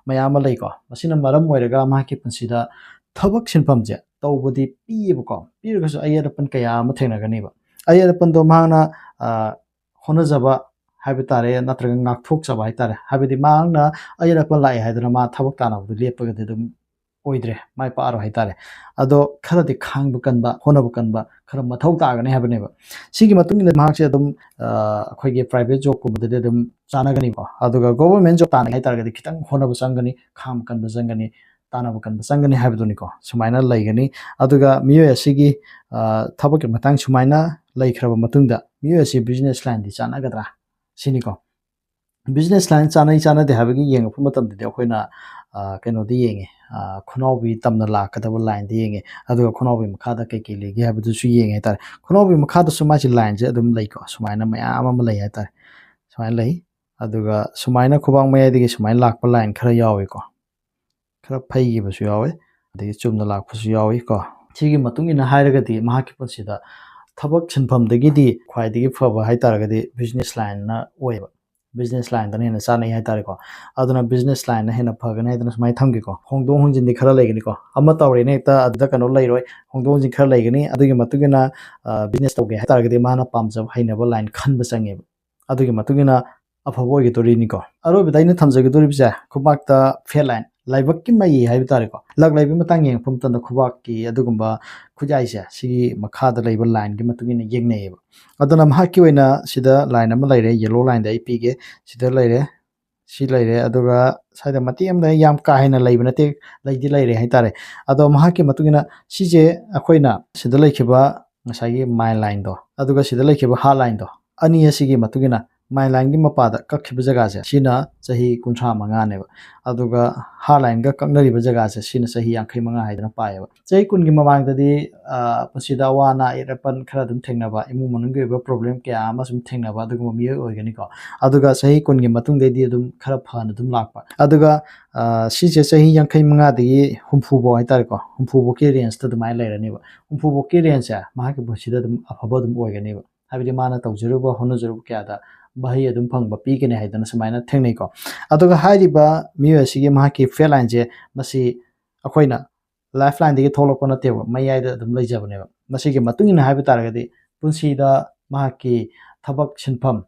ꯃꯌꯥꯝ ꯑꯃ ꯂꯩꯀꯣ꯫ ꯃꯁꯤꯅ ꯃꯔꯝ ꯑꯣꯏꯔꯒ ꯃꯍꯥꯛꯀꯤ ꯄꯨꯟꯁꯤꯗ ꯊꯕꯛ ꯁꯤꯟꯐꯝꯁꯦ ꯇꯧꯕꯗꯤ ꯄꯤꯌꯦꯕꯀꯣ꯫ ꯄꯤꯔꯒꯁꯨ ꯑꯌꯦꯠ ꯑꯄꯟ ꯀꯌꯥ ꯑꯃ ꯊꯦꯡꯅꯒꯅꯦꯕ꯫ ꯑꯌꯦꯠ ꯑꯄꯟꯗꯣ ꯃꯍꯥꯛꯅ, ꯑ, ꯍꯣꯠꯅꯖꯕ ꯍꯥꯏꯕ ꯇꯥꯔꯦ, ꯅꯠꯇ꯭ꯔꯒ ꯉꯥꯛꯊꯣꯛꯆꯕ ꯍꯥꯏ ꯇꯥꯔꯦ꯫ ꯍꯥꯏꯕꯗꯤ ꯃꯍꯥꯛꯅ ꯑꯌꯦꯠ ꯑꯄꯟ ꯂꯥꯛꯑꯦ ꯍꯥꯏꯗꯅ ꯃꯥ ꯊꯕꯛ ꯇꯥꯟꯅꯕꯗꯨ ꯂꯦꯞꯄꯒꯗꯤ ꯑꯗꯨꯝ ꯑꯣꯏꯗ꯭ꯔꯦ, ꯃꯥꯏ ꯄꯥꯛꯑꯔꯣꯏ ꯍꯥꯏ ꯇꯥꯔꯦ꯫ ꯑꯗꯣ ꯈꯔꯗꯤ ꯈꯥꯡꯕ ꯀꯟꯕ, ꯍꯣꯠꯅꯕ ꯀꯟꯕ ꯈꯔ ꯃꯊꯧ ꯇꯥꯒꯅꯤ ꯍꯥꯏꯕꯅꯦꯕ꯫ ꯁꯤꯒꯤ ꯃꯇꯨꯡ ꯏꯟꯅ ꯃꯍꯥꯛꯁꯦ ꯑꯗꯨꯝ, ꯑ, ꯑꯩꯈꯣꯏꯒꯤ private job ꯀꯨꯝꯕꯗꯗꯤ ꯑꯗꯨꯝ ꯆꯥꯟꯅꯒꯅꯤꯀꯣ꯫ ꯑꯗꯨꯒ government job ꯇꯥꯟꯅꯒꯦ ꯍꯥꯏ ꯇꯥꯔꯒꯗꯤ ꯈꯤꯇꯪ ꯍꯣꯠꯅꯕ ꯆꯪꯒꯅꯤ, ꯈꯥꯡꯕ ꯀꯟꯕ ꯆꯪꯒꯅꯤ, ꯇꯥꯟꯅꯕ ꯀꯟꯕ ꯆꯪꯒꯅꯤ ꯍꯥꯏꯕꯗꯨꯅꯤꯀꯣ꯫ ꯁꯨꯃꯥꯏꯅ ꯂꯩꯒꯅꯤ꯫ ꯑꯗꯨꯒ ꯃꯤꯑꯣꯏ ꯑꯁꯤꯒꯤ, ꯑ, ꯊꯕꯛꯀꯤ ꯃꯇꯥꯡ ꯁꯨꯃꯥꯏꯅ ꯂꯩꯈ꯭ꯔꯕ ꯃꯇꯨꯡꯗ ꯃꯤꯑꯣꯏ ꯑꯁꯤ business lineꯗꯤ ꯆꯥꯟꯅꯒꯗ꯭ꯔꯥ ꯁꯤꯅꯤꯀꯣ꯫ Business line ꯆꯥꯟꯅꯩ ꯆꯥꯟꯅꯗꯦ ꯍꯥꯏꯕꯒꯤ ꯌꯦꯡꯉꯛꯄ ꯃꯇꯝꯗꯗꯤ ꯑꯩꯈꯣꯏꯅ, ꯑ, ꯀꯩꯅꯣꯗ ꯌꯦꯡꯉꯦ, ꯑ, ꯈꯨꯅꯥꯎꯕꯤ ꯇꯝꯅ ꯂꯥꯛꯀꯗꯕ lineꯗ ꯌꯦꯡꯉꯦ, ꯑꯗꯨꯒ ꯈꯨꯅꯥꯎꯕꯤ ꯃꯈꯥꯗ ꯀꯩꯀꯩ ꯂꯩꯒꯦ ꯍꯥꯏꯕꯗꯨꯁꯨ ꯌꯦꯡꯉꯦ ꯍꯥꯏꯇꯥꯔꯦ꯫ ꯈꯨꯅꯥꯎꯕꯤ ꯃꯈꯥꯗꯁꯨ ꯃꯥꯁꯤ lineꯁꯦ ꯑꯗꯨꯝ ꯂꯩꯀꯣ, ꯁꯨꯃꯥꯏꯅ ꯃꯌꯥꯝ ꯑꯃ ꯂꯩ ꯍꯥꯏꯇꯥꯔꯦ꯫ ꯁꯨꯃꯥꯏꯅ ꯂꯩ꯫ ꯑꯗꯨꯒ ꯁꯨꯃꯥꯏꯅ ꯈꯨꯕꯥꯡ ꯃꯌꯥꯏꯗꯒꯤ ꯁꯨꯃꯥꯏꯅ ꯂꯥꯛꯄ line ꯈꯔ ꯌꯥꯎꯏꯀꯣ, ꯈꯔ ꯐꯩꯈꯤꯕꯁꯨ ꯌꯥꯎꯋꯤ, ꯑꯗꯒꯤ ꯆꯨꯝꯅ ꯂꯥꯛꯄꯁꯨ ꯌꯥꯎꯏꯀꯣ꯫ ꯁꯤꯒꯤ ꯃꯇꯨꯡ ꯏꯟꯅ ꯍꯥꯏꯔꯒꯗꯤ ꯃꯍꯥꯛꯀꯤ ꯄꯨꯟꯁꯤꯗ ꯊꯕꯛ ꯁꯤꯟꯐꯝꯗꯒꯤꯗꯤ ꯈ꯭ꯋꯥꯏꯗꯒꯤ ꯐꯕ ꯍꯥꯏ ꯇꯥꯔꯒꯗꯤ business lineꯅ ꯑꯣꯏꯌꯦꯕ꯫ Business lineꯗꯅ ꯍꯦꯟꯅ ꯆꯥꯅꯩ ꯍꯥꯏ ꯇꯥꯔꯦꯀꯣ꯫ ꯑꯗꯨꯅ business lineꯅ ꯍꯦꯟꯅ ꯐꯒꯅꯤ ꯍꯥꯏꯗꯅ ꯁꯨꯃꯥꯏꯅ ꯊꯝꯒꯦꯀꯣ꯫ ꯍꯣꯡꯗꯣꯛ ꯍꯣꯡꯖꯤꯟꯗꯤ ꯈꯔ ꯂꯩꯒꯅꯤꯀꯣ꯫ ꯑꯃ ꯇꯧꯔꯦꯅ ꯍꯦꯛꯇ ꯑꯗꯨꯗ ꯀꯩꯅꯣ ꯂꯩꯔꯣꯏ, ꯍꯣꯡꯗꯣꯛ ꯍꯣꯡꯖꯤꯟ ꯈꯔ ꯂꯩꯒꯅꯤ꯫ ꯑꯗꯨꯒꯤ ꯃꯇꯨꯡ ꯏꯟꯅ, ꯑ, business ꯇꯧꯒꯦ ꯍꯥꯏ ꯇꯥꯔꯒꯗꯤ ꯃꯥꯅ ꯄꯥꯝꯖꯕ ꯍꯩꯅꯕ line ꯈꯟꯕ ꯆꯪꯉꯦꯕ꯫ ꯑꯗꯨꯒꯤ ꯃꯇꯨꯡ ꯏꯟꯅ ꯑꯐꯕ ꯑꯣꯏꯒꯗꯣꯔꯤꯅꯤꯀꯣ꯫ ꯑꯔꯣꯏꯕꯗ ꯑꯩꯅ ꯊꯝꯖꯒꯗꯧꯔꯤꯕꯁꯦ ꯈꯨꯕꯥꯛꯇ fat line, ꯂꯥꯏꯕꯛꯀꯤ ꯃꯩ ꯍꯥꯏꯕ ꯇꯥꯔꯦꯀꯣ꯫ ꯂꯛ ꯂꯩꯕꯒꯤ ꯃꯇꯥꯡ ꯌꯦꯡꯉꯛꯄ ꯃꯇꯝꯗ ꯈꯨꯕꯥꯛꯀꯤ ꯑꯗꯨꯒꯨꯝꯕ ꯈꯨꯠꯌꯥꯏꯁꯦ ꯁꯤꯒꯤ ꯃꯈꯥꯗ ꯂꯩꯕ lineꯒꯤ ꯃꯇꯨꯡ ꯏꯟꯅ ꯌꯦꯡꯅꯩꯌꯦꯕ꯫ ꯑꯗꯨꯅ ꯃꯍꯥꯛꯀꯤ ꯑꯣꯏꯅ ꯁꯤꯗ line ꯑꯃ ꯂꯩꯔꯦ, yellow lineꯗ ꯑꯩ ꯄꯤꯒꯦ, ꯁꯤꯗ ꯂꯩꯔꯦ, ꯁꯤ ꯂꯩꯔꯦ, ꯑꯗꯨꯒ ꯁ꯭ꯋꯥꯏꯗ ꯃꯇꯦꯛ ꯑꯃꯗ ꯌꯥꯝ ꯀꯥ ꯍꯦꯟꯅ ꯂꯩꯕ ꯅꯠꯇꯦ, ꯂꯩꯗꯤ ꯂꯩꯔꯦ ꯍꯥꯏꯇꯥꯔꯦ꯫ ꯑꯗꯣ ꯃꯍꯥꯛꯀꯤ ꯃꯇꯨꯡ ꯏꯟꯅ ꯁꯤꯁꯦ ꯑꯩꯈꯣꯏꯅ ꯁꯤꯗ ꯂꯩꯈꯤꯕ ꯉꯁꯥꯏꯒꯤ mile lineꯗꯣ, ꯑꯗꯨꯒ ꯁꯤꯗ ꯂꯩꯈꯤꯕ heart lineꯗꯣ, ꯑꯅꯤ ꯑꯁꯤꯒꯤ ꯃꯇꯨꯡ ꯏꯟꯅ mile lineꯒꯤ ꯃꯄꯥꯗ ꯀꯛꯈꯤꯕ ꯖꯒꯥꯁꯦ, ꯁꯤꯅ ꯆꯍꯤ ꯀꯨꯟꯊ꯭ꯔꯥ ꯃꯉꯥꯅꯦꯕ, ꯑꯗꯨꯒ heart lineꯒ ꯀꯛꯅꯔꯤꯕ ꯖꯒꯥꯁꯦ, ꯁꯤꯅ ꯆꯍꯤ ꯌꯥꯡꯈꯩ ꯃꯉꯥ ꯍꯥꯏꯗꯅ ꯄꯥꯏꯌꯦꯕ꯫ ꯆꯍꯤ ꯀꯨꯟꯒꯤ ꯃꯃꯥꯡꯗꯗꯤ, ꯑ, ꯄꯨꯟꯁꯤꯗ ꯑꯋꯥ ꯑꯅꯥ, ꯑꯌꯦꯠ ꯑꯄꯟ ꯈꯔ ꯑꯗꯨꯝ ꯊꯦꯡꯅꯕ, ꯏꯃꯨꯡ ꯃꯅꯨꯡꯒꯤ ꯑꯣꯏꯕ problem ꯀꯌꯥ ꯑꯃ ꯁꯨꯝ ꯊꯦꯡꯅꯕ ꯑꯗꯨꯒꯨꯝꯕ ꯃꯤꯑꯣꯏ ꯑꯣꯏꯒꯅꯤꯀꯣ꯫ ꯑꯗꯨꯒ ꯆꯍꯤ ꯀꯨꯟꯒꯤ ꯃꯇꯨꯡꯗꯩꯗꯤ ꯑꯗꯨꯝ ꯈꯔ ꯐꯅ ꯑꯗꯨꯝ ꯂꯥꯛꯄ꯫ ꯑꯗꯨꯒ, ꯑ, ꯁꯤꯁꯦ ꯆꯍꯤ ꯌꯥꯡꯈꯩ ꯃꯉꯥꯗꯒꯤ ꯍꯨꯝꯐꯨ ꯐꯥꯎ ꯍꯥꯏꯇꯥꯔꯦꯀꯣ, ꯍꯨꯝꯐꯨ ꯐꯥꯎꯀꯤ rangeꯇ ꯑꯗꯨꯃꯥꯏꯅ ꯂꯩꯔꯅꯦꯕ꯫ ꯍꯨꯝꯐꯨ ꯐꯥꯎꯀꯤ rangeꯁꯦ ꯃꯍꯥꯛꯀꯤ ꯄꯨꯟꯁꯤꯗ ꯑꯗꯨꯝ ꯑꯐꯕ ꯑꯗꯨꯝ ꯑꯣꯏꯒꯅꯦꯕ꯫ ꯍꯥꯏꯕꯗꯤ ꯃꯥꯅ ꯇꯧꯖꯔꯨꯕ, ꯍꯣꯠꯅꯖꯔꯨꯕ ꯀꯌꯥꯗ ꯃꯍꯩ ꯑꯗꯨꯝ ꯐꯪꯕ ꯄꯤꯒꯅꯤ ꯍꯥꯏꯗꯅ ꯁꯨꯃꯥꯏꯅ ꯊꯦꯡꯅꯩꯀꯣ꯫ ꯑꯗꯨꯒ ꯍꯥꯏꯔꯤꯕ ꯃꯤꯑꯣꯏ ꯑꯁꯤꯒꯤ ꯃꯍꯥꯛꯀꯤ fat lineꯁꯦ, ꯃꯁꯤ ꯑꯩꯈꯣꯏꯅ lifeline ꯗꯒꯤ ꯊꯣꯛꯂꯛꯄ ꯅꯠꯇꯦꯕ, ꯃꯌꯥꯏꯗ ꯑꯗꯨꯝ ꯂꯩꯖꯕꯅꯦꯕ꯫ ꯃꯁꯤꯒꯤ ꯃꯇꯨꯡ ꯏꯟꯅ ꯍꯥꯏꯕ ꯇꯥꯔꯒꯗꯤ ꯄꯨꯟꯁꯤꯗ ꯃꯍꯥꯛꯀꯤ ꯊꯕꯛ ꯁꯤꯟꯐꯝ,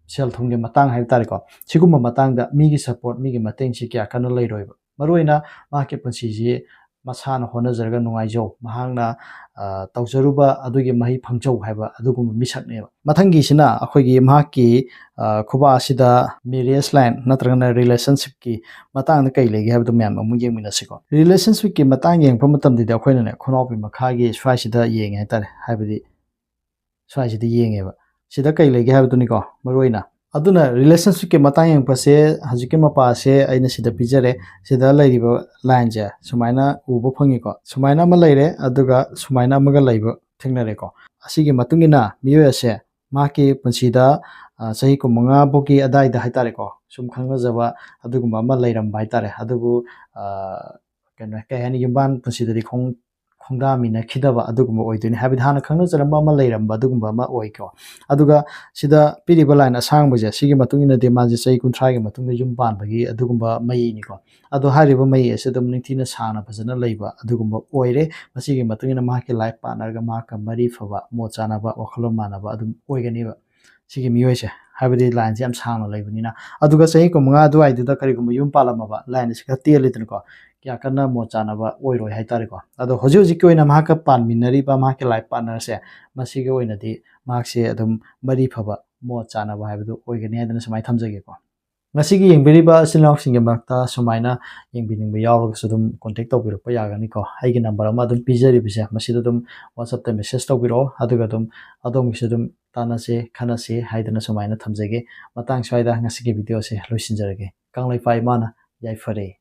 ꯁꯦꯜ ꯊꯨꯝꯒꯤ ꯃꯇꯥꯡ ꯍꯥꯏꯕ ꯇꯥꯔꯦꯀꯣ, ꯁꯤꯒꯨꯝꯕ ꯃꯇꯥꯡꯗ ꯃꯤꯒꯤ support, ꯃꯤꯒꯤ ꯃꯇꯦꯡꯁꯤ ꯀꯌꯥ ꯀꯟꯅ ꯂꯩꯔꯣꯏꯕ꯫ ꯃꯔꯨꯑꯣꯏꯅ ꯃꯍꯥꯛꯀꯤ ꯄꯨꯟꯁꯤꯁꯤ ꯃꯁꯥꯅ ꯍꯣꯠꯅꯖꯔꯒ ꯅꯨꯡꯉꯥꯏꯖꯧ, ꯃꯍꯥꯛꯅ, ꯑ, ꯇꯧꯖꯔꯨꯕ ꯑꯗꯨꯒꯤ ꯃꯍꯩ ꯐꯪꯖꯧ ꯍꯥꯏꯕ ꯑꯗꯨꯒꯨꯝꯕ ꯃꯤꯁꯛꯅꯦꯕ꯫ ꯃꯊꯪꯒꯤꯁꯤꯅ ꯑꯩꯈꯣꯏꯒꯤ ꯃꯍꯥꯛꯀꯤ, ꯑ, ꯈꯨꯕꯥꯛ ꯑꯁꯤꯗ marriage line ꯅꯠꯇ꯭ꯔꯒꯅ relationship ꯀꯤ ꯃꯇꯥꯡꯗ ꯀꯩ ꯂꯩꯒꯦ ꯍꯥꯏꯕꯗꯨ ꯃꯌꯥꯝ ꯑꯃꯨꯛ ꯌꯦꯡꯃꯤꯟꯅꯁꯤꯀꯣ꯫ Relationship ꯀꯤ ꯃꯇꯥꯡ ꯌꯦꯡꯉꯛꯄ ꯃꯇꯝꯗꯗꯤ ꯑꯩꯈꯣꯏꯅꯅꯦ, ꯈꯣꯡꯅꯥꯎꯄꯤ ꯃꯈꯥꯒꯤ ꯁ꯭ꯋꯥꯏꯁꯤꯗ ꯌꯦꯡꯉꯦ ꯍꯥꯏꯇꯥꯔꯦ, ꯍꯥꯏꯕꯗꯤ ꯁ꯭ꯋꯥꯏꯁꯤꯗ ꯌꯦꯡꯉꯦꯕ꯫ ꯁꯤꯗ ꯀꯩ ꯂꯩꯒꯦ ꯍꯥꯏꯕꯗꯨꯅꯤꯀꯣ ꯃꯔꯨ ꯑꯣꯏꯅ꯫ ꯑꯗꯨꯅ relationship ꯀꯤ ꯃꯇꯥꯡ ꯌꯦꯡꯉꯛꯄꯁꯦ, ꯍꯧꯖꯤꯛꯀꯤ ꯃꯄꯥꯁꯦ ꯑꯩꯅ ꯁꯤꯗ ꯄꯤꯖꯔꯦ꯫ ꯁꯤꯗ ꯂꯩꯔꯤꯕ line ꯁꯦ ꯁꯨꯃꯥꯏꯅ ꯎꯕ ꯐꯪꯉꯤꯀꯣ꯫ ꯁꯨꯃꯥꯏꯅ ꯑꯃ ꯂꯩꯔꯦ, ꯑꯗꯨꯒ ꯁꯨꯃꯥꯏꯅ ꯑꯃꯒ ꯂꯩꯕ ꯊꯦꯡꯅꯔꯦꯀꯣ꯫ ꯑꯁꯤꯒꯤ ꯃꯇꯨꯡ ꯏꯟꯅ ꯃꯤꯑꯣꯏ ꯑꯁꯦ ꯃꯍꯥꯛꯀꯤ ꯄꯨꯟꯁꯤꯗ, ꯑ, ꯆꯍꯤ ꯀꯨꯟꯃꯉꯥ ꯐꯥꯎꯒꯤ ꯑꯗꯥꯏꯗ ꯍꯥꯏꯇꯥꯔꯦꯀꯣ, ꯁꯨꯝ ꯈꯪꯅꯖꯕ ꯑꯗꯨꯒꯨꯝꯕ ꯑꯃ ꯂꯩꯔꯝꯕ ꯍꯥꯏꯇꯥꯔꯦ꯫ ꯑꯗꯨꯕꯨ, ꯑ, ꯀꯩꯅꯣ, ꯀꯩ ꯍꯥꯏꯅꯤ, ꯌꯨꯝꯕꯥꯟ ꯄꯨꯟꯁꯤꯗꯗꯤ ꯈꯣꯡ-, ꯈꯣꯡꯗꯥꯃꯤꯟꯅꯈꯤꯗꯕ ꯑꯗꯨꯒꯨꯝꯕ ꯑꯣꯏꯗꯣꯏꯅꯤ꯫ ꯍꯥꯏꯕꯗꯤ ꯍꯥꯟꯅ ꯈꯪꯅꯖꯔꯝꯕ ꯑꯃ ꯂꯩꯔꯝꯕ ꯑꯗꯨꯒꯨꯝꯕ ꯑꯃ ꯑꯣꯏꯀꯣ꯫ ꯑꯗꯨꯒ ꯁꯤꯗ ꯄꯤꯔꯤꯕ line ꯑꯁꯥꯡꯕꯁꯦ, ꯁꯤꯒꯤ ꯃꯇꯨꯡ ꯏꯟꯅꯗꯤ ꯃꯥꯁꯦ ꯆꯍꯤ ꯀꯨꯟꯊ꯭ꯔꯥꯒꯤ ꯃꯇꯨꯡꯗ ꯌꯨꯝ ꯄꯥꯟꯕꯒꯤ ꯑꯗꯨꯒꯨꯝꯕ ꯃꯌꯦꯛꯅꯤꯀꯣ꯫ ꯑꯗꯣ ꯍꯥꯏꯔꯤꯕ ꯃꯌꯦꯛ ꯑꯁꯤ ꯑꯗꯨꯝ ꯅꯤꯡꯊꯤꯅ ꯁꯥꯡꯅ ꯐꯖꯅ ꯂꯩꯕ ꯑꯗꯨꯒꯨꯝꯕ ꯑꯣꯏꯔꯦ꯫ ꯃꯁꯤꯒꯤ ꯃꯇꯨꯡ ꯏꯟꯅ ꯃꯍꯥꯛꯀꯤ life partner ꯒ ꯃꯍꯥꯛꯀ ꯃꯔꯤ ꯐꯕ, ꯃꯣꯠ ꯆꯥꯅꯕ, ꯋꯥꯈꯜꯂꯣꯟ ꯃꯥꯟꯅꯕ ꯑꯗꯨꯝ ꯑꯣꯏꯒꯅꯦꯕ ꯁꯤꯒꯤ ꯃꯤꯑꯣꯏꯁꯦ, ꯍꯥꯏꯕꯗꯤ line ꯁꯦ ꯌꯥꯝ ꯁꯥꯡꯅ ꯂꯩꯕꯅꯤꯅ꯫ ꯑꯗꯨꯒ ꯆꯍꯤ ꯀꯨꯟꯃꯉꯥ ꯑꯗꯨꯋꯥꯏꯗꯨꯗ ꯀꯔꯤꯒꯨꯝꯕ ꯌꯨꯝ ꯄꯥꯜꯂꯝꯃꯕ, line ꯑꯁꯤ ꯈꯔ ꯇꯦꯜꯂꯤꯗꯅꯀꯣ, ꯀꯌꯥ ꯀꯟꯅ ꯃꯣꯠ ꯆꯥꯅꯕ ꯑꯣꯏꯔꯣꯏ ꯍꯥꯏꯇꯥꯔꯦꯀꯣ꯫ ꯑꯗꯣ ꯍꯧꯖꯤꯛ ꯍꯧꯖꯤꯛꯀꯤ ꯑꯣꯏꯅ ꯃꯍꯥꯛꯀ ꯄꯥꯟꯃꯤꯟꯅꯔꯤꯕ ꯃꯍꯥꯛꯀꯤ life partner ꯁꯦ, ꯃꯁꯤꯒꯤ ꯑꯣꯏꯅꯗꯤ ꯃꯍꯥꯛꯁꯦ ꯑꯗꯨꯝ ꯃꯔꯤ ꯐꯕ, ꯃꯣꯠ ꯆꯥꯅꯕ ꯍꯥꯏꯕꯗꯨ ꯑꯣꯏꯒꯅꯤ ꯍꯥꯏꯗꯅ ꯁꯨꯃꯥꯏꯅ ꯊꯝꯖꯒꯦꯀꯣ꯫ ꯉꯁꯤꯒꯤ ꯌꯦꯡꯕꯤꯔꯤꯕ ꯏꯆꯤꯜ ꯏꯅꯥꯎꯁꯤꯡꯒꯤ ꯃꯔꯛꯇ ꯁꯨꯃꯥꯏꯅ ꯌꯦꯡꯕꯤꯅꯤꯡꯕ ꯌꯥꯎꯔꯒꯁꯨ ꯑꯗꯨꯝ contact ꯇꯧꯕꯤꯔꯛꯄ ꯌꯥꯒꯅꯤꯀꯣ꯫ ꯑꯩꯒꯤ number ꯑꯃ ꯑꯗꯨꯝ ꯄꯤꯖꯔꯤꯕꯁꯦ, ꯃꯁꯤꯗ ꯑꯗꯨꯝ WhatsApp ꯇ message ꯇꯧꯕꯤꯔꯛꯑꯣ, ꯑꯗꯨꯒ ꯑꯗꯨꯝ ꯑꯗꯣꯝꯒꯤꯁꯨ ꯑꯗꯨꯝ ꯇꯥꯟꯅꯁꯦ, ꯈꯟꯅꯁꯦ ꯍꯥꯏꯗꯅ ꯁꯨꯃꯥꯏꯅ ꯊꯝꯖꯒꯦ꯫ ꯃꯇꯥꯡ ꯁ꯭ꯋꯥꯏꯗ ꯉꯁꯤꯒꯤ video ꯁꯦ ꯂꯣꯏꯁꯤꯟꯖꯔꯒꯦ꯫ ꯀꯪꯂꯩꯄꯥꯛ ꯏꯃꯥꯅ ꯌꯥꯏꯐꯔꯦ꯫